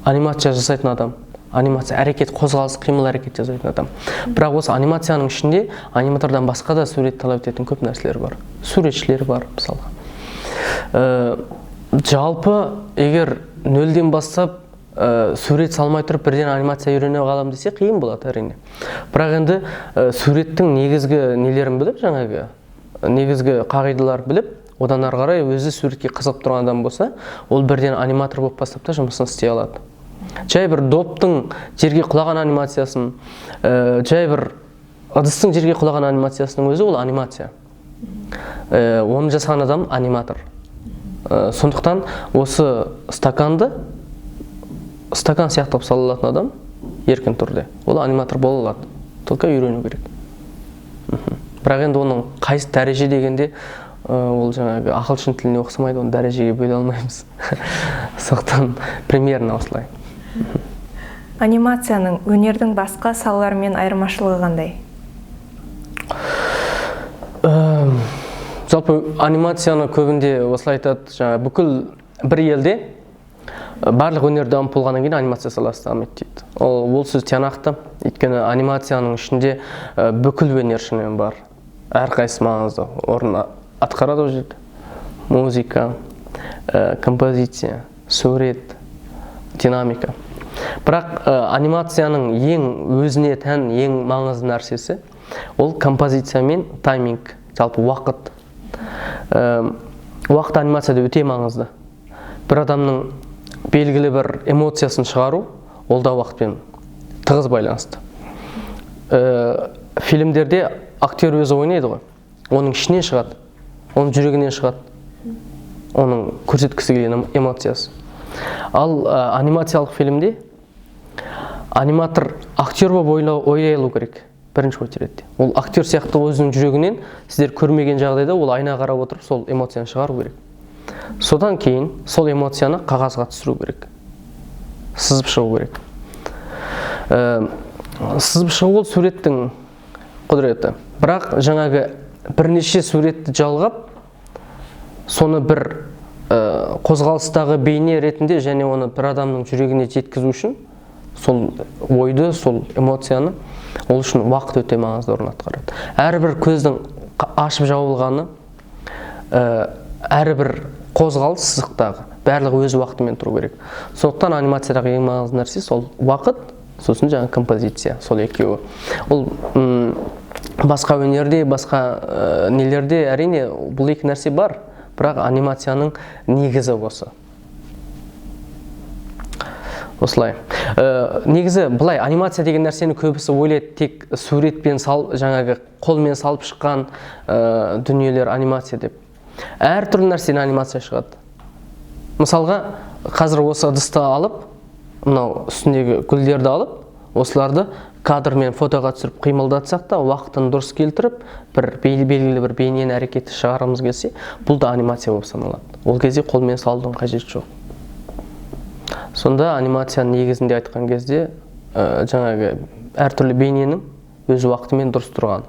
анимация жасайтын адам, анимация әрекет, қозғалыс, қимыл әрекет жасайтын адам. Бірақ осы анимацияның ішінде аниматордан басқа да сурет талап ететін көп нәрселер бар. Суретшілер бар, мысалға. Жалпы егер нөлден бастап сурет салмай тұрып бірден анимация үйрене қалам десе қиын болады әрине. Бірақ енді суреттің негізгі нелерін біліп, жаңағы негізгі қағидаларын біліп, одан ары қарай өзі суретке қызығып тұрған адам болса, ол бірден аниматор болып бастап та жұмысын істей алады. Жай бір доптың жерге құлаған анимациясын, жай бір ыдыстың жерге құлаған анимациясының өзі ол анимация. Оны жасаған адам аниматор. Сондықтан осы стаканды стакан сияқты қылып сала алатын адам еркін түрде ол аниматор бола алады. Только үйрену керек. Бірақ енді оның қайсы дәреже дегенде, ол жаңағы ағылшын тіліне ұқсамайды, оны дәрежеге бөле алмаймыз. Сондықтан примерно осылай. Анимацияның өнердің басқа салаларымен айырмашылығы қандай? Жалпы анимацияны көбінде осылай айтады, жаңа бүкіл бір елде барлық өнер дамып болғаннан кейін анимация саласы дамиды дейді. Ол сөз тиянақты, өйткені анимацияның ішінде бүкіл өнер шынымен бар. Әрқайсысы маңызды орын атқарады ол жерде. Музыка, композиция, сурет, динамика. Бірақ анимацияның ең өзіне тән ең маңызды нәрсесі ол композиция мен тайминг, жалпы уақыт. Уақыт анимацияда өте маңызды. Бір адамның белгілі бір эмоциясын шығару ол да уақытпен тығыз байланысты. Фильмдерде актер өзі ойнайды ғой. Оның ішінен шығады, оның жүрегінен шығады, оның көрсеткісі келген эмоциясы. Ал анимациялық фильмде аниматор актер болып ойлай алу керек бірінші очередте. Ол актер сияқты өзінің жүрегінен сіздер көрмеген жағдайда ол айна қарап отырып сол эмоцияны шығару керек. Содан кейін сол эмоцияны қағазға түсіру керек. Сызып шығу керек. Сызып шығу ол суреттің құдіреті. Бірақ жаңағы бірнеше суретті жалғап, соны бір қозғалыстағы бейне ретінде және оны бір адамның жүрегіне жеткізу үшін Сол ойды, сол эмоцияны, ол үшін уақыт өте маңызды орын атқарады. Әрбір көздің ашып жабылғаны, әрбір қозғалыс сызықтағы, барлығы өз уақытымен тұру керек. Сондықтан анимациядағы ең маңызды нәрсе сол уақыт, сосын жаңа композиция, сол екеуі. Ол басқа өнерде, басқа нелерде әрине бұл екі нәрсе бар, бірақ анимацияның негізі осы. Осылай. Негізі былай анимация деген нәрсені көбісі ойлайды, тек суретпен жаңағы қолмен салып шыққан дүниелер анимация деп. Әртүрлі нәрседен анимация шығады. Мысалға, қазір осы ыдысты алып, мынау үстіндегі гүлдерді алып, осыларды кадрмен фотоға түсіріп қимылдатсақ та, уақытын дұрыс келтіріп, бір белгілі бір бейнені әрекетті шығарғымыз келсе, бұл да анимация болып саналады. Ол кезде қолмен салудың қажеті жоқ. Сонда анимацияның негізінде айтқан кезде, жаңағы әртүрлі бейненің өз уақытымен дұрыс тұрғаны.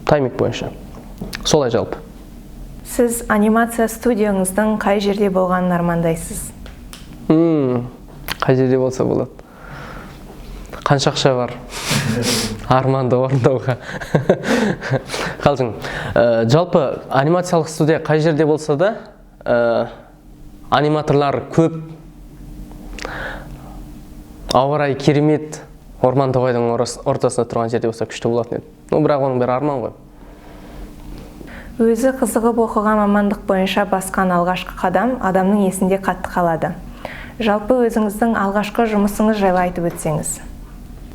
Тайминг бойынша. Солай жалпы. Сіз анимация студияңыздың қай жерде болғанын армандайсыз? Қай жерде болса болады. Қанша ақша бар арманды орындауға? Қалжың. Жалпы анимациялық студия қай жерде болса да, аниматорлар көп, ауа райы керемет, орман тоғайдың ортасында тұрған жерде болса күшті болатын еді. Ну, бірақ оның бәрі арман ғой. Өзі қызығып оқыған мамандық бойынша басқан алғашқы қадам адамның есінде қатты қалады. Жалпы өзіңіздің алғашқы жұмысыңыз жайлы айтып өтсеңіз.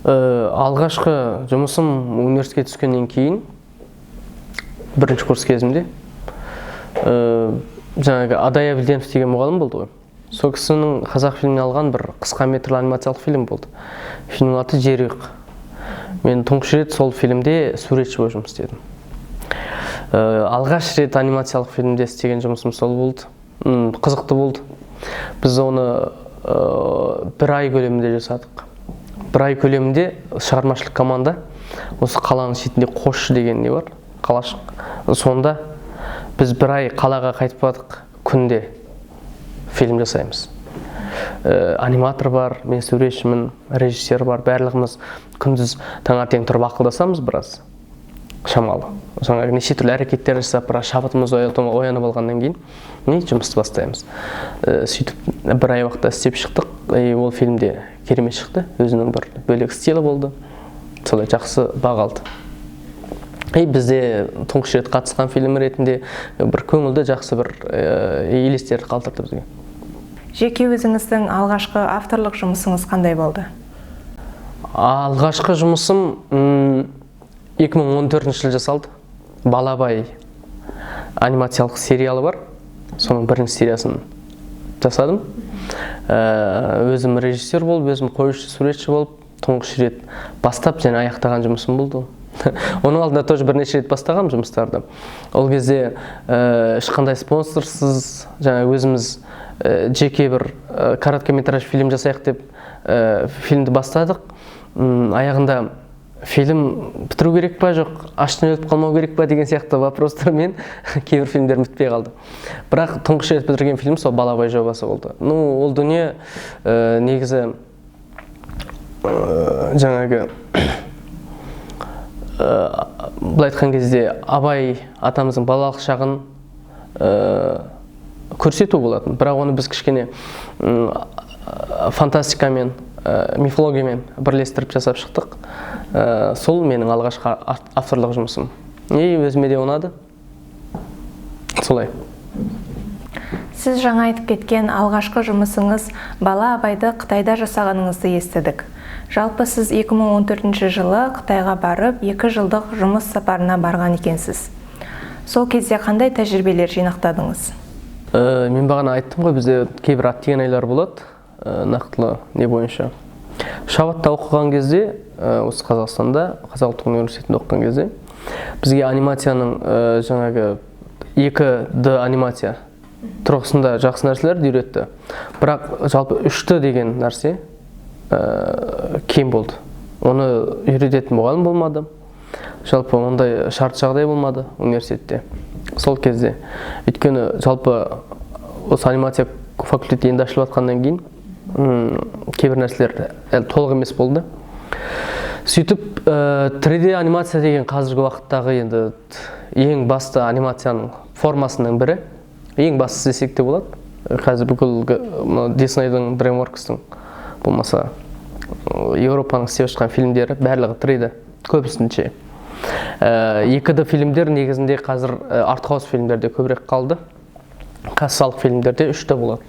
Алғашқы жұмысым университетке түскеннен кейін, бірінші курс кезімде, жаңағы Адай Әбілденов деген мұғалім болды ғой. Сол кісінің қазақ фильміне алған бір қысқа метрлі анимациялық фильм болды. Фильмнің аты Жерұйық. Мен тұңғыш рет сол фильмде суретші болып жұмыс істедім. Алғаш рет анимациялық фильмде істеген жұмысым сол болды. Қызықты болды. Біз оны бір ай көлемінде жасадық. Бір ай көлемінде шығармашылық команда осы қаланың шетінде Қосшы деген не бар, қалашық. Сонда біз бір ай қалаға қайтпадық, күнде фильм жасаймыз. Аниматор бар, мен суретшімін, режиссер бар, барлығымыз күндіз таңертең тұрып ақылдасамыз біраз шамалы. Жаңағы неше түрлі әрекеттер жасап, біраз шабытымыз оянып алғаннан кейін не жұмысты бастаймыз. Сөйтіп бір ай уақытта істеп шықтық. Ол фильмде керемет шықты, өзінің бір бөлек стилі болды, солай жақсы баға алды. Бізде тұңғыш рет қатысқан фильм ретінде бір көңілді жақсы бір елестерді қалдырды бізге. Жеке өзіңіздің алғашқы авторлық жұмысыңыз қандай болды? Алғашқы жұмысым 2014 жылы жасалды. Балабай анимациялық сериалы бар. Соның бірінші сериясын жасадым. Өзім режиссер болып, өзім қоюшы, суретші болып, тұңғыш рет бастап және аяқтаған жұмысым болды. Оның алдында тоже бірнеше рет бастағам жұмыстарды. Ол кезде ешқандай спонсорсыз, жаңа өзіміз жеке бір короткометраж фильм жасайық деп фильмді бастадық. Аяғында фильм бітіру керек па, жоқ, аштан өліп қалмау керек па деген сияқты вопростармен кейбір фильмдер бітпей қалды. Бірақ тұңғыш рет бітірген фильм сол Балабай жобасы болды. Ну, ол дүние негізі жаңағы былай айтқан кезде Абай атамыздың балалық шағын көрсету болатын. Бірақ оны біз кішкене фантастикамен, мифологиямен бірлестіріп жасап шықтық. Сол менің алғашқы авторлық жұмысым. И өзіме де ұнады. Солай. Сіз жаңа айтып кеткен алғашқы жұмысыңыз Бала Абайды Қытайда жасағаныңызды естідік. Жалпы сіз 2014 жылы Қытайға барып, 2 жылдық жұмыс сапарына барған екенсіз. Сол кезде қандай тәжірибелер жинақтадыңыз? Мен бағана айттым ғой, бізде кейбір аттеген айлар болады, нақтылы не бойынша. Шабатта оқыған кезде, осы Қазақстанда, Қазақ ұлттық университетінде оқыған кезде, бізге анимацияның жаңағы 2D анимация тұрғысында жақсы нәрселерді үйретті. Бірақ жалпы 3D деген нәрсе кем болды. Оны үйрететін мұғалім болмады. Жалпы ондай шарт жағдай болмады университетте. Сол кезде. Өйткені жалпы осы анимация факультеті енді ашылып жатқаннан кейін Кейбір нәрселер әлі толық емес болды. Сөйтіп 3D анимация деген қазіргі уақыттағы енді ең басты анимацияның формасының бірі, ең бастысы десек те болады. Қазір бүкіл Disneyдің, DreamWorks'тың, болмаса Еуропаның істеп жатқан фильмдері барлығы 3D көбісінше. 2D фильмдер негізінде қазір артхаус фильмдерде көбірек қалды, кассалық фильмдерде 3D болады.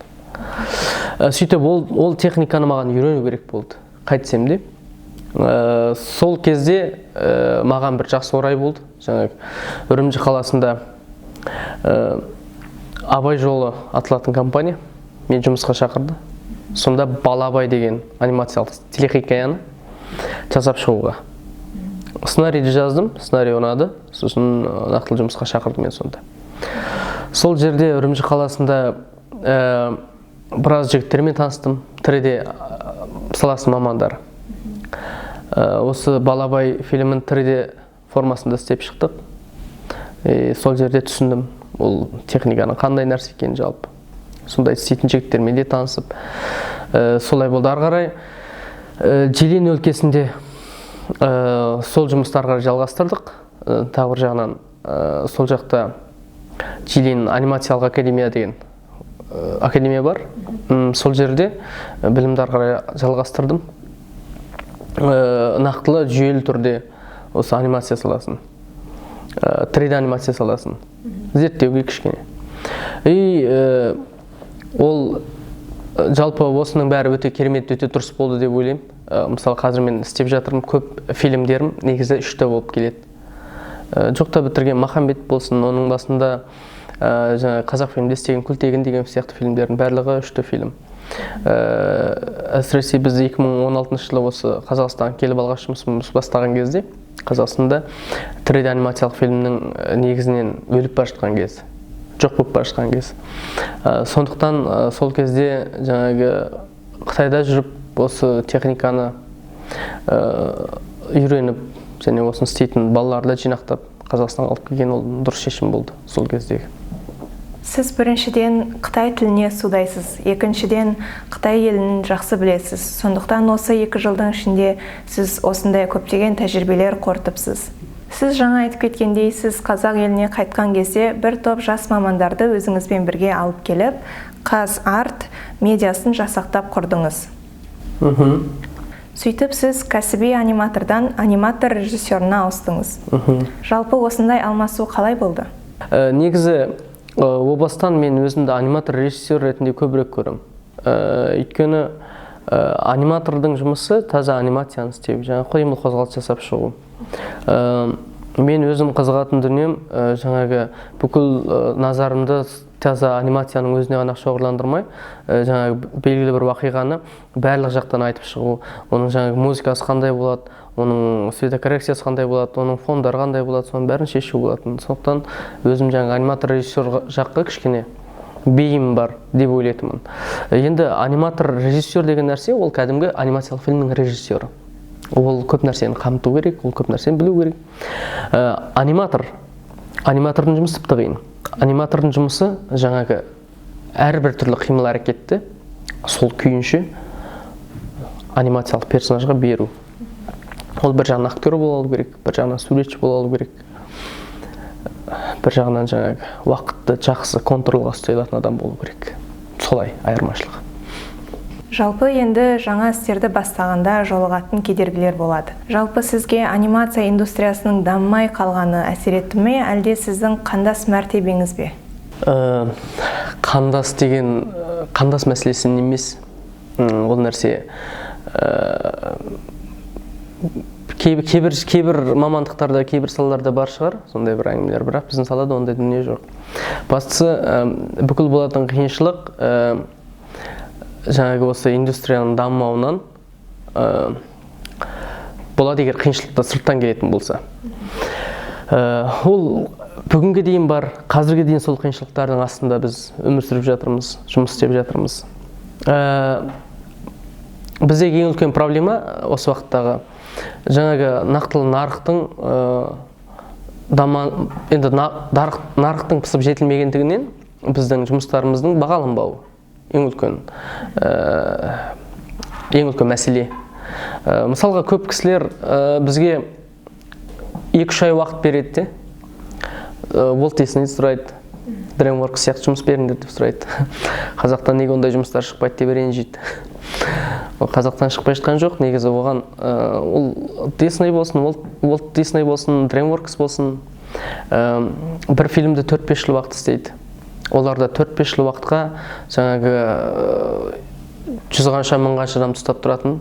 Сөйтіп ол техниканы маған үйрену керек болды, қайтсем де. Сол кезде маған бір жақсы орай болды. Жаңағы Үрімжі қаласында Абай жолы аталатын компания мен жұмысқа шақырды. Сонда Балабай деген анимациялық телехикаяны жасап шығуға. Сценарийді жаздым, сценарий ұнады, сосын нақтылы жұмысқа шақырды мен сонда. Сол жерде Үрімжі қаласында біраз жігіттермен таныстым, 3D саласының мамандары. Осы Балабай фильмін 3D формасында істеп шықтық. Сол жерде түсіндім, ол техниканың қандай нәрсе екенін жалпы. Сондай істейтін жігіттермен де танысып, солай болды. Ары қарай Жилин өлкесінде сол жұмысты ары қарай жалғастырдық. Тағы бір жағынан сол жақта Жилин анимациялық академия деген академия бар. Сол жерде білімді ары қарай жалғастырдым. Нақтылы жүйелі түрде осы анимация саласын, 3D анимация саласын зерттеуге кішкене. И ол жалпы осының бәрі өте керемет, өте дұрыс болды деп ойлаймын. Мысалы, қазір мен істеп жатырмын, көп фильмдерім негізі 3D болып келеді. Жоқта бітірген Махамбет болсын, оның басында жаңа қазақ фильмде істеген Күлтегін деген сияқты фильмдердің барлығы 3D фильм. Әсіресе біз 2016 жылы осы Қазақстанға келіп алғаш жұмысымыз бастаған кезде Қазақстанда 3D анимациялық фильмнің негізінен өліп бара жатқан кез, жоқ болып бара жатқан кез. Сондықтан сол кезде жаңағы Қытайда жүріп осы техниканы үйреніп және осыны істейтін балаларды жинақтап Қазақстанға алып келген ол дұрыс шешім болды сол кездегі. Сіз біріншіден қытай тіліне судайсыз, екіншіден қытай елін жақсы білесіз. Сондықтан осы 2 жылдың ішінде сіз осындай көптеген тәжірибелер қорытыпсыз. Сіз жаңа айтып кеткендей, сіз қазақ еліне қайтқан кезде бір топ жас мамандарды өзіңізбен бірге алып келіп, ҚазАрт медиасын жасақтап құрдыңыз. Сөйтіп сіз кәсіби аниматордан аниматор режиссерына ауыстыңыз. Жалпы осындай алмасу қалай болды? Негізі о бастан мен өзімді аниматор режиссер ретінде көбірек көремін. Өйткені аниматордың жұмысы таза анимацияны істеу, жаңа қимыл қозғалыс жасап шығу. Мен өзім қызығатын дүнием жаңағы бүкіл назарымды таза анимацияның өзіне ғана шоғырландырмай, жаңағы белгілі бір уақиғаны барлық жақтан айтып шығу, оның жаңағы музыкасы қандай болады, оның светокоррекциясы қандай болады, оның фондары қандай болады, соның бәрін шешу болатын. Сондықтан өзім жаңағы аниматор режиссер жаққа кішкене бейім бар деп ойлайтынмын. Енді аниматор режиссер деген нәрсе ол кәдімгі анимациялық фильмнің режиссері. Ол көп нәрсені қамту керек, ол көп нәрсені білу керек. Аниматордың жұмысы тіпті қиын. Аниматордың жұмысы жаңағы әрбір түрлі қимыл әрекетті сол күйінше анимациялық персонажға беру. Ол бір жағынан актер бола алу керек, бір жағынан суретші бола алу керек, бір жағынан жаңағы уақытты жақсы контролға ұстай алатын адам болу керек. Солай айырмашылығы. Жалпы енді жаңа істерді бастағанда жолығатын кедергілер болады. Жалпы сізге анимация индустриясының дамымай қалғаны әсер етті ме, әлде сіздің қандас мәртебеңіз бе? Қандас деген, қандас мәселесі емес. Ол нәрсе кейбір мамандықтарда, кейбір салаларда бар шығар сондай бір әңгімелер, бірақ біздің салада ондай дүние жоқ. Бастысы, бүкіл болатын қиыншылық жаңағы осы индустрияның дамымауынан болады, егер қиыншылықтар сырттан келетін болса. Ол бүгінге дейін бар, қазірге дейін сол қиыншылықтардың астында біз өмір сүріп жатырмыз, жұмыс істеп жатырмыз. Біздегі ең үлкен проблема осы уақыттағы жаңағы нақтылы нарықтың енді нарықтың пысып жетілмегендігінен біздің жұмыстарымыздың бағаланбауы. Ең үлкен ең үлкен мәселе. Мысалға, көп кісілер бізге 2-3 ай уақыт береді де, Walt Disney сұрайды, DreamWorks сияқты жұмыс беріңдер деп сұрайды. Қазақтан неге ондай жұмыстар шықпайды деп ренжиді. Ол қазақтан шықпай жатқан жоқ негізі. Оған ол Disney болсын, Walt Disney болсын, DreamWorks болсын, бір фильмді 4-5 жыл уақыт істейді. Оларда 4-5 жыл уақытқа жаңағы жүз қанша, мың қанша адам ұстап тұратын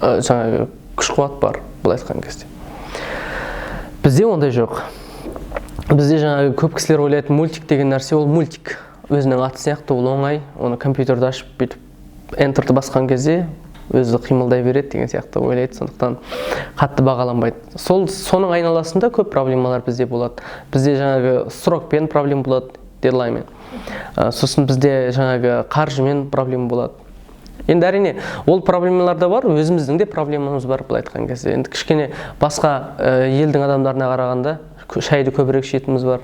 жаңағы күш қуат бар, былай айтқан кезде. Бізде ондай жоқ. Бізде жаңағы көп кісілер ойлайды, мультик деген нәрсе ол мультик, өзінің аты сияқты, ол оңай, оны компьютерді ашып, бүйтіп энтерді басқан кезде өзі қимылдай береді деген сияқты ойлайды. Сондықтан қатты бағаланбайды. Сол, соның айналасында көп проблемалар бізде болады. Бізде жаңағы срокпен проблема болады, дедлайнмен. Сосын бізде жаңағы қаржымен проблема болады. Енді, әрине, ол проблемалар да бар, өзіміздің де проблемамыз бар, былай айтқан кезде. Енді кішкене басқа елдің адамдарына қарағанда шайды көбірек ішетініміз бар,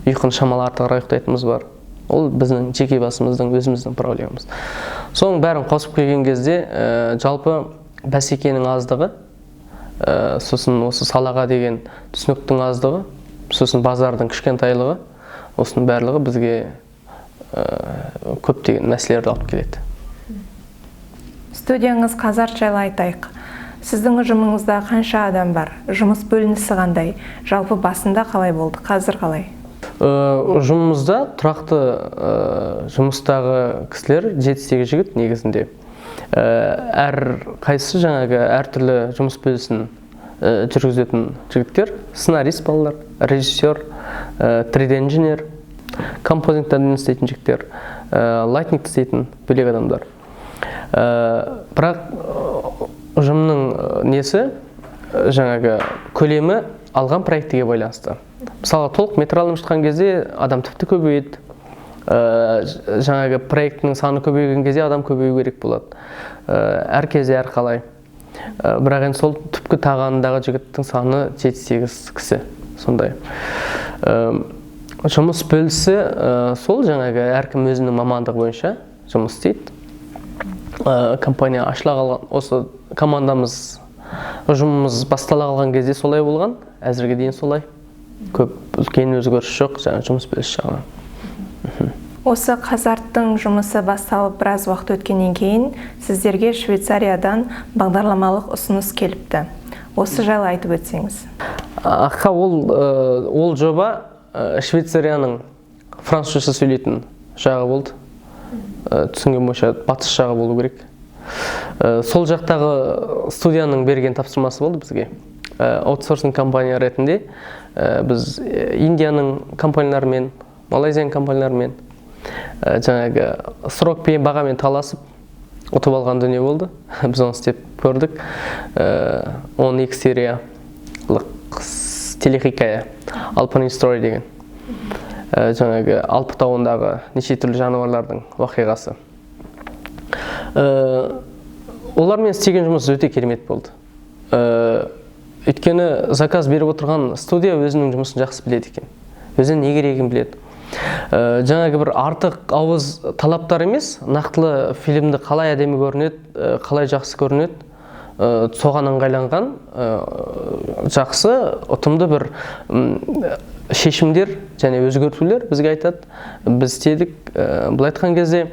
ұйқыны шамалы артығырақ ұйықтайтынымыз бар. Ол біздің жеке басымыздың, өзіміздің проблемамыз. Соның бәрін қосып келген кезде, жалпы бәсекенің аздығы, сосын осы салаға деген түсініктің аздығы, сосын базардың кішкентайлығы, осының барлығы бізге көптеген мәселелерді алып келеді. Студияңыз «ҚазАрт» жайлы айтайық. Сіздің ұжымыңызда қанша адам бар? Жұмыс бөлінісі қандай? Жалпы басында қалай болды, қазір қалай? Ұжымымызда тұрақты жұмыстағы кісілер 7-8 жігіт негізінде. Әр қайсысы жаңағы әртүрлі жұмыс бөлісін жүргізетін жігіттер: сценарист балалар, режиссер, 3D инженер, композитормен істейтін жігіттер, лайтингті істейтін бөлек адамдар. Бірақ ұжымның несі, жаңағы көлемі алған проектіге байланысты. Мысалға, толық метр алынып жатқан кезде адам тіпті көбейеді. Жаңағы проектінің саны көбейген кезде адам көбею керек болады. Әр кезде әрқалай. Бірақ енді сол түпкі тағанындағы жігіттің саны 7-8 кісі сондай. Жұмыс бөлісі сол, жаңағы әркім өзінің мамандығы бойынша жұмыс істейді. Компания ашыла қалған, осы командамыз, ұжымымыз бастала қалған кезде солай болған, әзірге дейін солай. Көп үлкен өзгеріс жоқ жаңа жұмыс бөліс жағынан. Осы «ҚазАрттың» жұмысы басталып, біраз уақыт өткеннен кейін сіздерге Швейцариядан бағдарламалық ұсыныс келіпті. Осы жайлы айтып өтсеңіз. Аха, ол жоба Швейцарияның французша сөйлейтін жағы болды. Түсінген бойынша, батыс жағы болу керек. Сол жақтағы студияның берген тапсырмасы болды бізге. Аутсорсинг компания ретінде біз Индияның компанияларымен, Малайзияның компанияларымен жаңағы срокпен, бағамен таласып ұтып алған дүние болды. Біз оны істеп көрдік. 12 сериялық телехикая Alpine Story деген. Жаңағы Алпы тауындағы неше түрлі жануарлардың оқиғасы. Олармен істеген жұмыс өте керемет болды. Өйткені заказ беріп отырған студия өзінің жұмысын жақсы біледі екен, өзіне не керегін біледі. Жаңағы бір артық ауыз талаптар емес, нақтылы фильмді қалай әдемі көрінеді, қалай жақсы көрінеді, соған ыңғайланған жақсы, ұтымды бір шешімдер және өзгертулер бізге айтады, біз істедік. Былай айтқан кезде,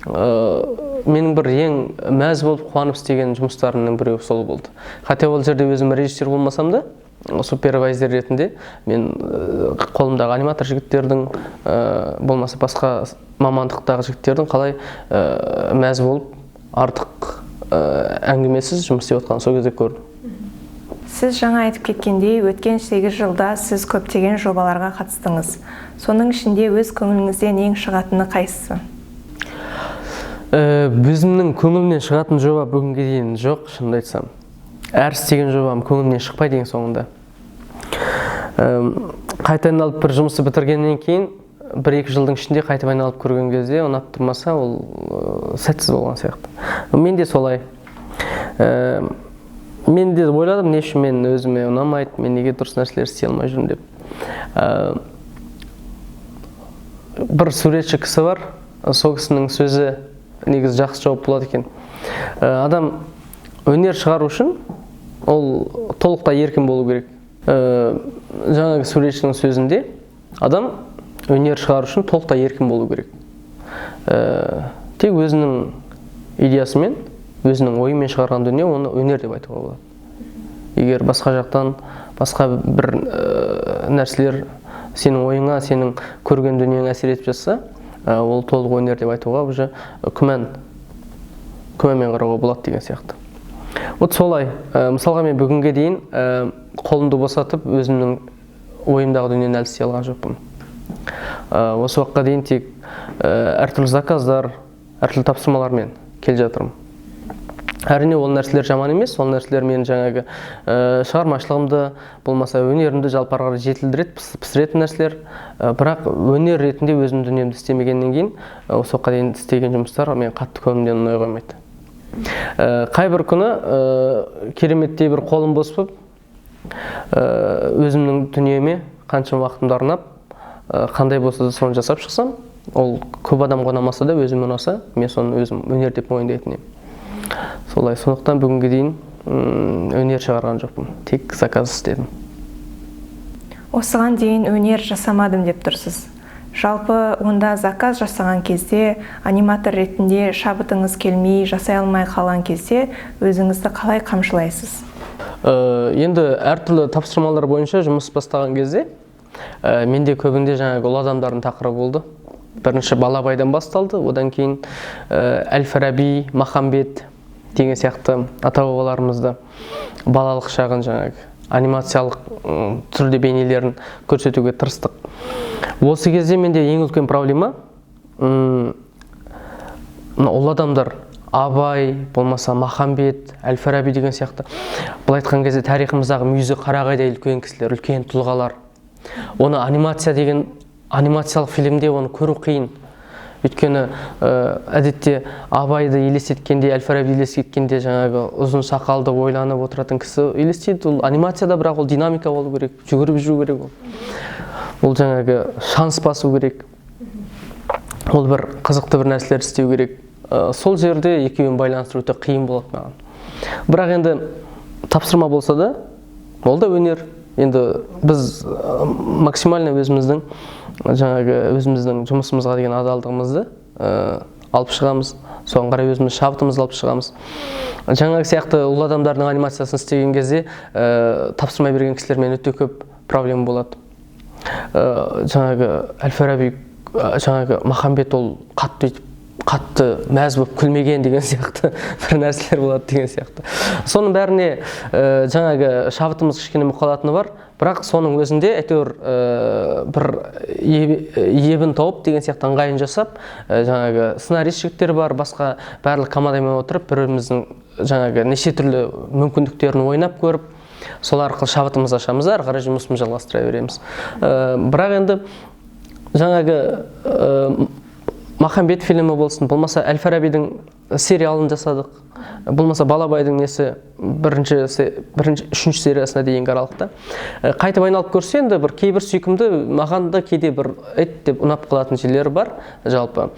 менің бір ең мәз болып, қуанып істеген жұмыстарымның біреуі сол болды. Хотя ол жерде өзім режиссер болмасам да, супервайзер ретінде мен қолымдағы аниматор жігіттердің, болмаса басқа мамандықтағы жігіттердің қалай мәз болып, артық әңгімесіз жұмыс істеп жатқанын сол кезде көрдім. Сіз жаңа айтып кеткендей, өткен 8 жылда сіз көптеген жобаларға қатыстыңыз. Соның ішінде өз көңіліңізден ең шығатыны қайсысы? Өзімнің көңілімнен шығатын жоба бүгінге дейін жоқ, шынымды айтсам. Әр істеген жобам көңілімнен шықпайды ең соңында. Қайта айналып бір жұмысты бітіргеннен кейін 1-2 жылдың ішінде қайтып айналып көрген кезде ұнап тұрмаса, ол сәтсіз болған сияқты. Мен де солай. Мен де ойладым, не үшін мен өзіме ұнамайды, мен неге дұрыс нәрселер істей алмай жүрмін деп. Бір суретші кісі бар. Сол кісінің сөзі негізі жақсы жауап болады екен. Адам өнер шығару үшін ол толықтай еркін болу керек. Жаңағы суретшінің сөзінде адам өнер шығару үшін толықтай еркін болу керек. Тек өзінің идеясымен, өзінің ойымен шығарған дүние, оны өнер деп айтуға болады. Егер басқа жақтан, басқа бір нәрселер сенің ойыңа, сенің көрген дүниеңе әсер етіп жатса, ол толық өнер деп айтуға уже күмәнмен қарауға болады деген сияқты. Вот солай. Мысалға, мен бүгінге дейін қолымды босатып, өзімнің ойымдағы дүниені әлі істей алған жоқпын. Осы уақытқа дейін тек әртүрлі заказдар, әртүрлі тапсырмалармен келе жатырмын. Әрине, ол нәрселер жаман емес, ол нәрселер менің жаңағы шығармашылығымды, болмаса өнерімді жалпы ары қарай жетілдіреді, пісіретін нәрселер. Бірақ өнер ретінде өзімнің дүниемді істемегеннен кейін, осы уақытқа дейін істеген жұмыстар мен қатты көңілімнен ұнай қоймайды. Қай бір күні кереметтей бір қолым бос болып, өзімнің дүниеме қанша уақытымды арнап, қандай болса да соны жасап шықсам, ол көп адамға ұнамаса да, өзіме ұнаса, мен соны өзім өнер деп мойындайтын едім. Солай, сондықтан бүгінге дейін өнер шығарған жоқпын, тек заказ істедім. Осыған дейін өнер жасамадым деп тұрсыз. Жалпы онда заказ жасаған кезде, аниматор ретінде шабытыңыз келмей, жасай алмай қалған кезде өзіңізді қалай қамшылайсыз? Енді әртүрлі тапсырмалар бойынша жұмыс бастаған кезде, менде көбінде жаңағы ұлы адамдардың тақырыбы болды. Бірінші Балабайдан басталды, одан кейін Әл-Фараби, Махамбет деген сияқты ата-бабаларымызды балалық шағын жаңағы анимациялық түрде бейнелерін көрсетуге тырыстық. Осы кезде менде ең үлкен проблема, мына ұлы адамдар Абай, болмаса Махамбет, Әл-Фараби деген сияқты, былай айтқан кезде тарихымыздағы мүйізі қарағайдай үлкен кісілер, үлкен тұлғалар. Оны анимация деген анимациялық фильмде оны көру қиын. Өйткені әдетте Абайды елестеткенде, Әл-Фарабиді елестеткенде жаңағы ұзын сақалды ойланып отыратын кісі елестейді. Ол анимацияда, бірақ ол динамика болу керек, жүгіріп жүру керек ол. Ол жаңағы шанс басу керек. Ол бір қызықты бір нәрселер істеу керек. Сол жерде екеуін байланыстыру өте қиын болады маған. Бірақ енді тапсырма болса да, ол да өнер. Енді біз максимально өзіміздің жаңағы өзіміздің жұмысымызға деген адалдығымызды алып шығамыз, соған қарай өзіміз шабытымызды алып шығамыз. Жаңағы сияқты ұлы адамдардың анимациясын істеген кезде тапсырма берген кісілермен өте көп проблема болады. Жаңағы Әл-Фараби, жаңағы Махамбет ол қатты өйтіп қатты мәз болып күлмеген деген сияқты бір нәрселер болады деген сияқты. Соның бәріне жаңағы шабытымыз кішкене мұқалатыны бар, бірақ соның өзінде әйтеуір бір ебін тауып деген сияқты ыңғайын жасап, жаңағы сценарист жігіттер бар, басқа барлық командамен отырып бір-біріміздің жаңағы неше түрлі мүмкіндіктерін ойнап көріп, сол арқылы шабытымызды ашамыз да, ары қарай жұмысымызды жалғастыра береміз. Бірақ енді жаңағы Махамбет фильмі болсын, болмаса Әл-Фарабидің сериалын жасадық, болмаса Балабайдың несі бірінші, үшінші сериясына дейінгі аралықта. Қайтып айналып көрсе, енді бір кейбір сүйкімді, маған да кейде бір эт деп ұнап қалатын жерлері бар, жалпы.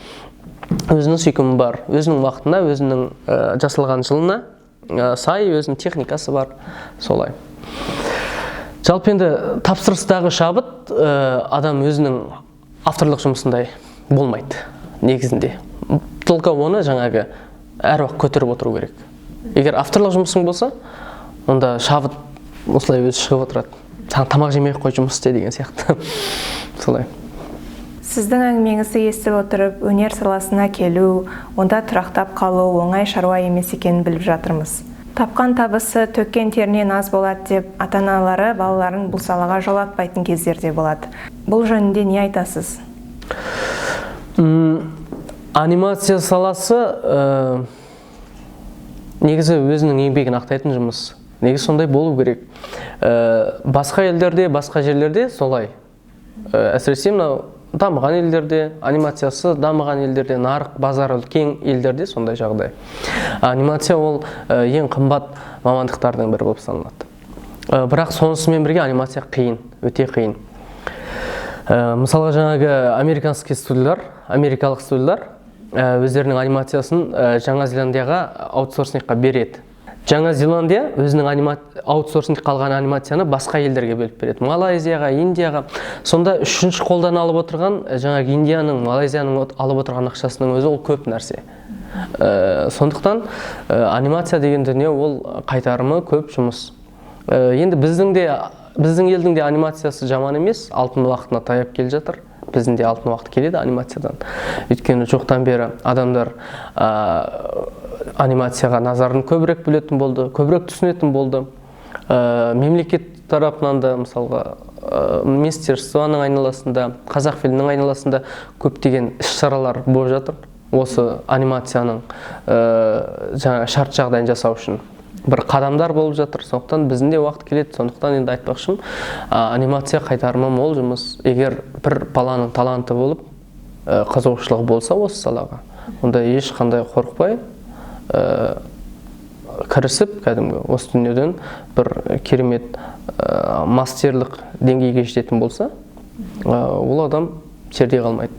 Өзінің сүйкімі бар, өзінің уақытына, өзінің жасалған жылына сай, өзінің техникасы бар, солай. Жалпы енді тапсырыстағы шабыт адам өзінің авторлық жұмысындай болмайды негізінде. Только оны жаңағы әр уақыт көтеріп отыру керек. Егер авторлық жұмысың болса, онда шабыт осылай өзі шығып отырады. Саған тамақ жемей ақ қой, жұмыс істе деген сияқты. Солай. Сіздің әңгімеңізді естіп отырып, өнер саласына келу, онда тұрақтап қалу оңай шаруа емес екенін біліп жатырмыз. Тапқан табысы төккен терінен аз болады деп ата-аналары балаларын бұл салаға жолатпайтын кездер де болады. Бұл жөнінде не айтасыз? Анимация саласы негізі өзінің еңбегін ақтайтын жұмыс. Негізі сондай болу керек. Басқа елдерде, басқа жерлерде солай. Әсіресе мынау дамыған елдерде, анимациясы дамыған елдерде, нарық базары кең елдерде сондай жағдай. Анимация ол ең қымбат мамандықтардың бірі болып саналады. Бірақ сонысымен бірге анимация қиын, өте қиын. Мысалға жаңағы американский студиялар, америкалық студиялар өздерінің анимациясын Жаңа Зеландияға аутсорсингқа береді. Жаңа Зеландия өзінің аутсорсингқа алған анимацияны басқа елдерге бөліп береді. Малайзияға, Индияға. Сонда үшінші қолдан алып отырған, жаңағы Индияның, Малайзияның алып отырған ақшасының өзі ол көп нәрсе. Сондықтан анимация деген дүние ол қайтарымы көп жұмыс. Енді біздің елдің де анимациясы жаман емес, алтын уақытына таяп келе жатыр. Біздің де алтын уақыт келеді анимациядан. Өйткені жоқтан бері адамдар анимацияға назарын көбірек бөлетін болды, көбірек түсінетін болды. Мемлекет тарапынан да, мысалға, министерствоның айналасында, Қазақфильмнің айналасында көптеген іс-шаралар болып жатыр. Осы анимацияның жаңа шарт жағдайын жасау үшін бір қадамдар болып жатыр. Сондықтан біздің де уақыт келеді. Сондықтан енді айтпақшым, анимация қайтарымы мол жұмыс. Егер бір баланың таланты болып, қызығушылығы болса осы салаға, онда ешқандай қорықпай кірісіп, кәдімгі осы дүниеден бір керемет мастерлік деңгейге жететін болса, ол адам жерде қалмайды.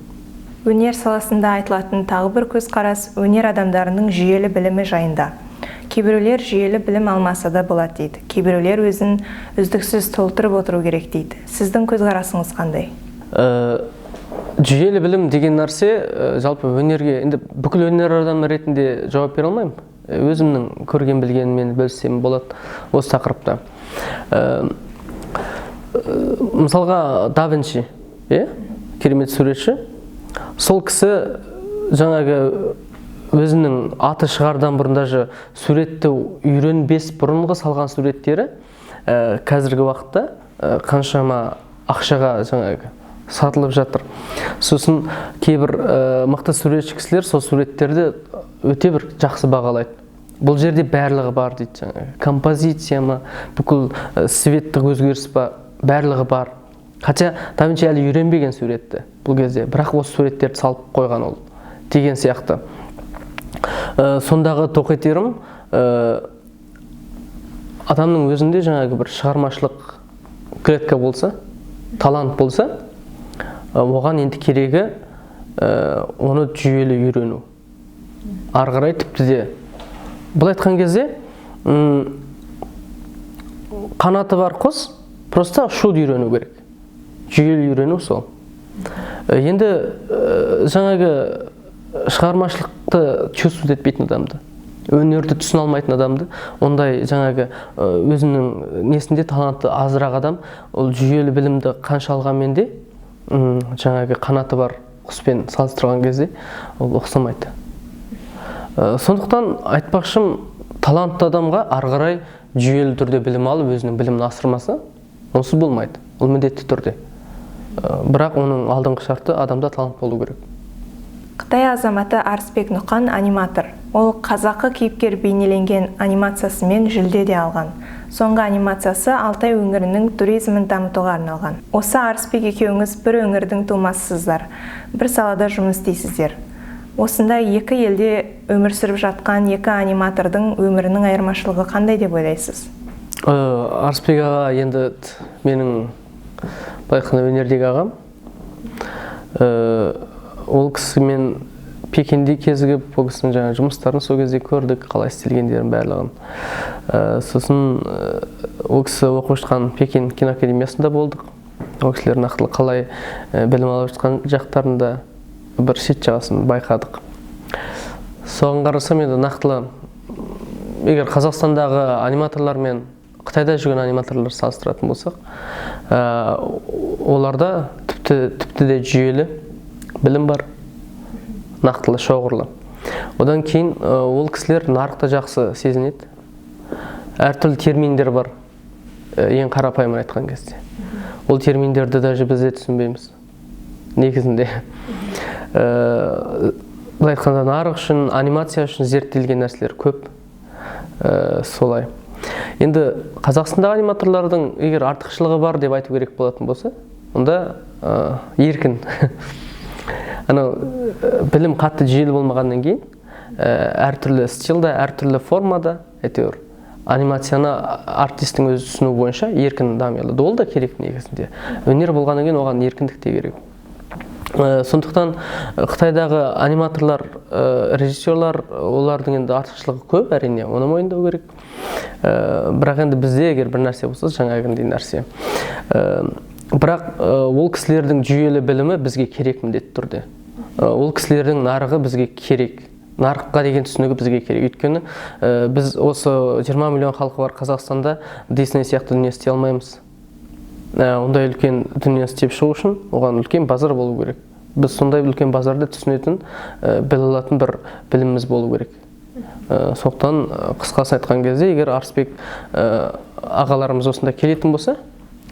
Өнер саласында айтылатын тағы бір көзқарас өнер адамдарының жүйелі білімі жайында. Кейбіреулер жүйелі білім алмаса да болады дейді. Кейбіреулер өзін үздіксіз толтырып отыру керек дейді. Сіздің көзқарасыңыз қандай? Жүйелі білім деген нәрсе жалпы өнерге, енді бүкіл өнер адамы ретінде жауап бере алмаймын. Өзімнің көрген білгеніммен бөліссем болады осы тақырыпта. Мысалға, да Винчи, керемет суретші. Сол кісі жаңағы өзінің аты шығардан бұрын даже суретті үйренбес бұрынғы салған суреттері қазіргі уақытта қаншама ақшаға жаңағы сатылып жатыр. Сосын кейбір мықты суретші кісілер сол суреттерді өте бір жақсы бағалайды. Бұл жерде барлығы бар дейді, жаңағы композиция ма, бүкіл светтік өзгеріс па, барлығы бар. Хотя да Винчи әлі үйренбеген суретті бұл кезде, бірақ осы суреттерді салып қойған ол деген сияқты. Сондағы тоқетерім, адамның өзінде жаңағы бір шығармашылық клетка болса, талант болса, оған енді керегі оны жүйелі үйрену. Ары қарай тіпті де былай айтқан кезде, қанаты бар құс просто ұшуды үйрену керек. Жүйелі үйрену сол. Енді жаңағы шығармашылықты чувствовать етпейтін адамды, өнерді түсіне алмайтын адамды, ондай жаңағы өзінің несінде таланты азырақ адам, ол жүйелі білімді қанша алғанмен де, жаңағы қанаты бар құспен салыстырған кезде ол ұқсамайды. Сондықтан айтпақшым, талантты адамға ары қарай жүйелі түрде білім алып, өзінің білімін асырмаса, онсыз болмайды. Ол міндетті түрде. Бірақ оның алдыңғы шарты адамда талант болу керек. Қытай азаматы Арысбек Нұқан аниматор. Ол қазақы кейіпкер бейнеленген анимациясымен жүлде де алған. Соңғы анимациясы Алтай өңірінің туризмін дамытуға арналған. Осы Арысбек екеуіңіз бір өңірдің тумасысыздар, бір салада жұмыс істейсіздер. Осында екі елде өмір сүріп жатқан екі аниматордың өмірінің айырмашылығы қандай деп ойлайсыз? Арысбек аға енді менің былай айтқанда өнердегі ағам. Ол кісімен Пекинде кезігіп, ол кісінің жаңа жұмыстарын сол кезде көрдік, қалай істелгендерін барлығын. Сосын ол кісі оқып жатқан Пекин киноакадемиясында болдық. Ол кісілер нақтылы қалай білім алып жатқан жақтарында бір шет жағасын байқадық. Соған қарасам енді нақтылы, егер Қазақстандағы аниматорлар мен Қытайда жүрген аниматорлар салыстыратын болсақ, оларда тіпті де жүйелі білім бар, нақтылы, шоғырлы. Одан кейін ол кісілер нарықты жақсы сезінеді. Әртүрлі терминдер бар, ең қарапайым айтқан кезде. Ол терминдерді даже біз де түсінбейміз негізінде. Былай айтқанда, нарық үшін, анимация үшін зерттелген нәрселер көп. Солай. Енді Қазақстандағы аниматорлардың егер артықшылығы бар деп айту керек болатын болса, онда еркін. Анау білім қатты жүйелі болмағаннан кейін, әртүрлі стилда, әртүрлі формада, әйтеуір анимацияны артистің өзі түсіну бойынша еркін дами алады. Ол да керек негізінде. Өнер болғаннан кейін оған еркіндік те керек. Сондықтан Қытайдағы аниматорлар, режиссерлар, олардың енді артықшылығы көп, әрине, оны мойындау керек. Бірақ енді бізде егер бір нәрсе болса, жаңағындай нәрсе. Бірақ ол кісілердің жүйелі білімі бізге керек міндетті түрде. Ол кісілердің нарығы бізге керек. Нарыққа деген түсінігі бізге керек. Өйткені біз осы 20 миллион халқы бар Қазақстанда Дисней сияқты дүние істей алмаймыз. Ондай үлкен дүние істеп шығу үшін оған үлкен базар болу керек. Біз сондай үлкен базарды түсінетін, біле алатын бір біліміміз болу керек. Сондықтан қысқасын айтқан кезде, егер Арысбек ағаларымыз осында келетін болса,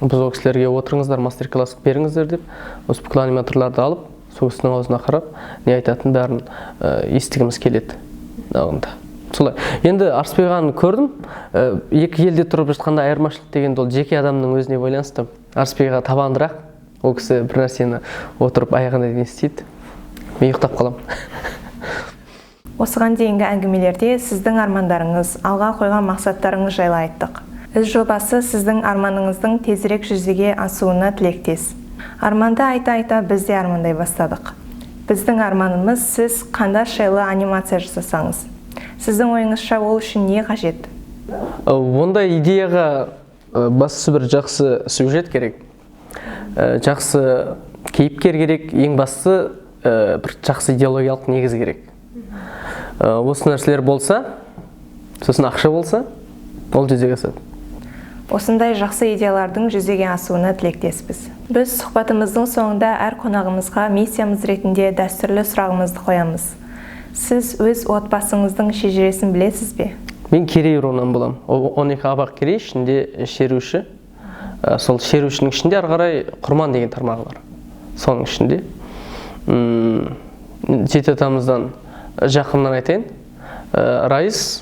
біз ол кісілерге отырыңыздар, мастер-класс беріңіздер деп, осы бүкіл аниматорларды алып, сол кісінің аузына қарап, не айтатынын бәрін естігіміз келеді. Солай. Енді Арысбек ағаны көрдім. Екі елде тұрып жатқанда айырмашылық дегенде ол жеке адамның өзіне байланысты. Арысбек аға табандырақ, ол кісі бір нәрсені отырып аяғына дейін істейді. Мен ұйықтап қаламын. Осыған дейінгі әңгімелерде сіздің армандарыңыз, алға қойған мақсаттарыңыз жайлы айттық. Із жобасы сіздің арманыңыздың тезірек жүзеге асуына тілектес. Арманды айта-айта біз де армандай бастадық. Біздің арманымыз сіз қандас жайлы анимация жасасаңыз. Сіздің ойыңызша ол үшін не қажет? Ондай идеяға бастысы бір жақсы сюжет керек, жақсы кейіпкер керек, ең бастысы бір жақсы идеологиялық негіз керек. Осы нәрселер болса, сосын ақша болса, ол жүзеге асады. Осындай жақсы идеялардың жүзеге асуына тілектеспіз. Біз сұхбатымыздың соңында әр қонағымызға миссиямыз ретінде дәстүрлі сұрағымызды қоямыз. Сіз өз отбасыңыздың шежіресін білесіз бе? Мен Керей руынан боламын. 12 абақ Керей ішінде шеруші. Сол шерушінің ішінде ары қарай Құрман деген тармағы бар. Соның ішінде жеті атамыздан жақыннан айтайын. Райыс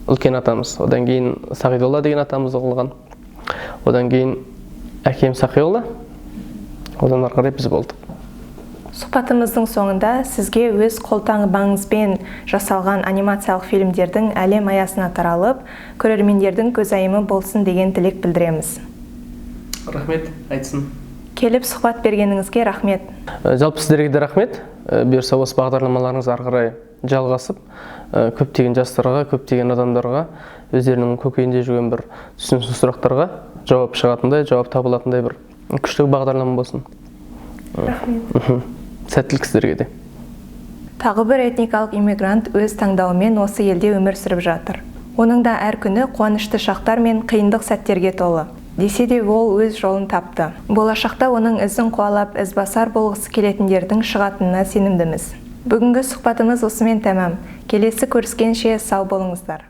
үлкен атамыз, одан кейін Сағидолла деген атамыз болған. Одан кейін әкем Сақиолла, одан ары қарай біз болдық. Сұхбатымыздың соңында сізге өз қолтаңбаңызбен жасалған анимациялық фильмдердің әлем аясына таралып, көрермендердің көзайымы болсын деген тілек білдіреміз. Рахмет, айтсын. Келіп сұхбат бергеніңізге рахмет. Жалпы сіздерге де рахмет. Бұйырса осы бағдарламаларыңыз ары қарай жалғасып, көптеген жастарға, көптеген адамдарға өздерінің көкейінде жүрген бір түсініксіз сұрақтарға жауап шығатындай, жауап табылатындай бір күшті бағдарлама болсын. Рахмет. Сәттілік сіздерге де. Тағы бір этникалық иммигрант өз таңдауымен осы елде өмір сүріп жатыр. Оның да әр күні қуанышты шақтар мен қиындық сәттерге толы. Десе де ол өз жолын тапты. Болашақта оның ізін қуалап, ізбасар болғысы келетіндердің шығатынына сенімдіміз. Бүгінгі сұхбатымыз осымен тәмам. Келесі көріскенше сау болыңыздар.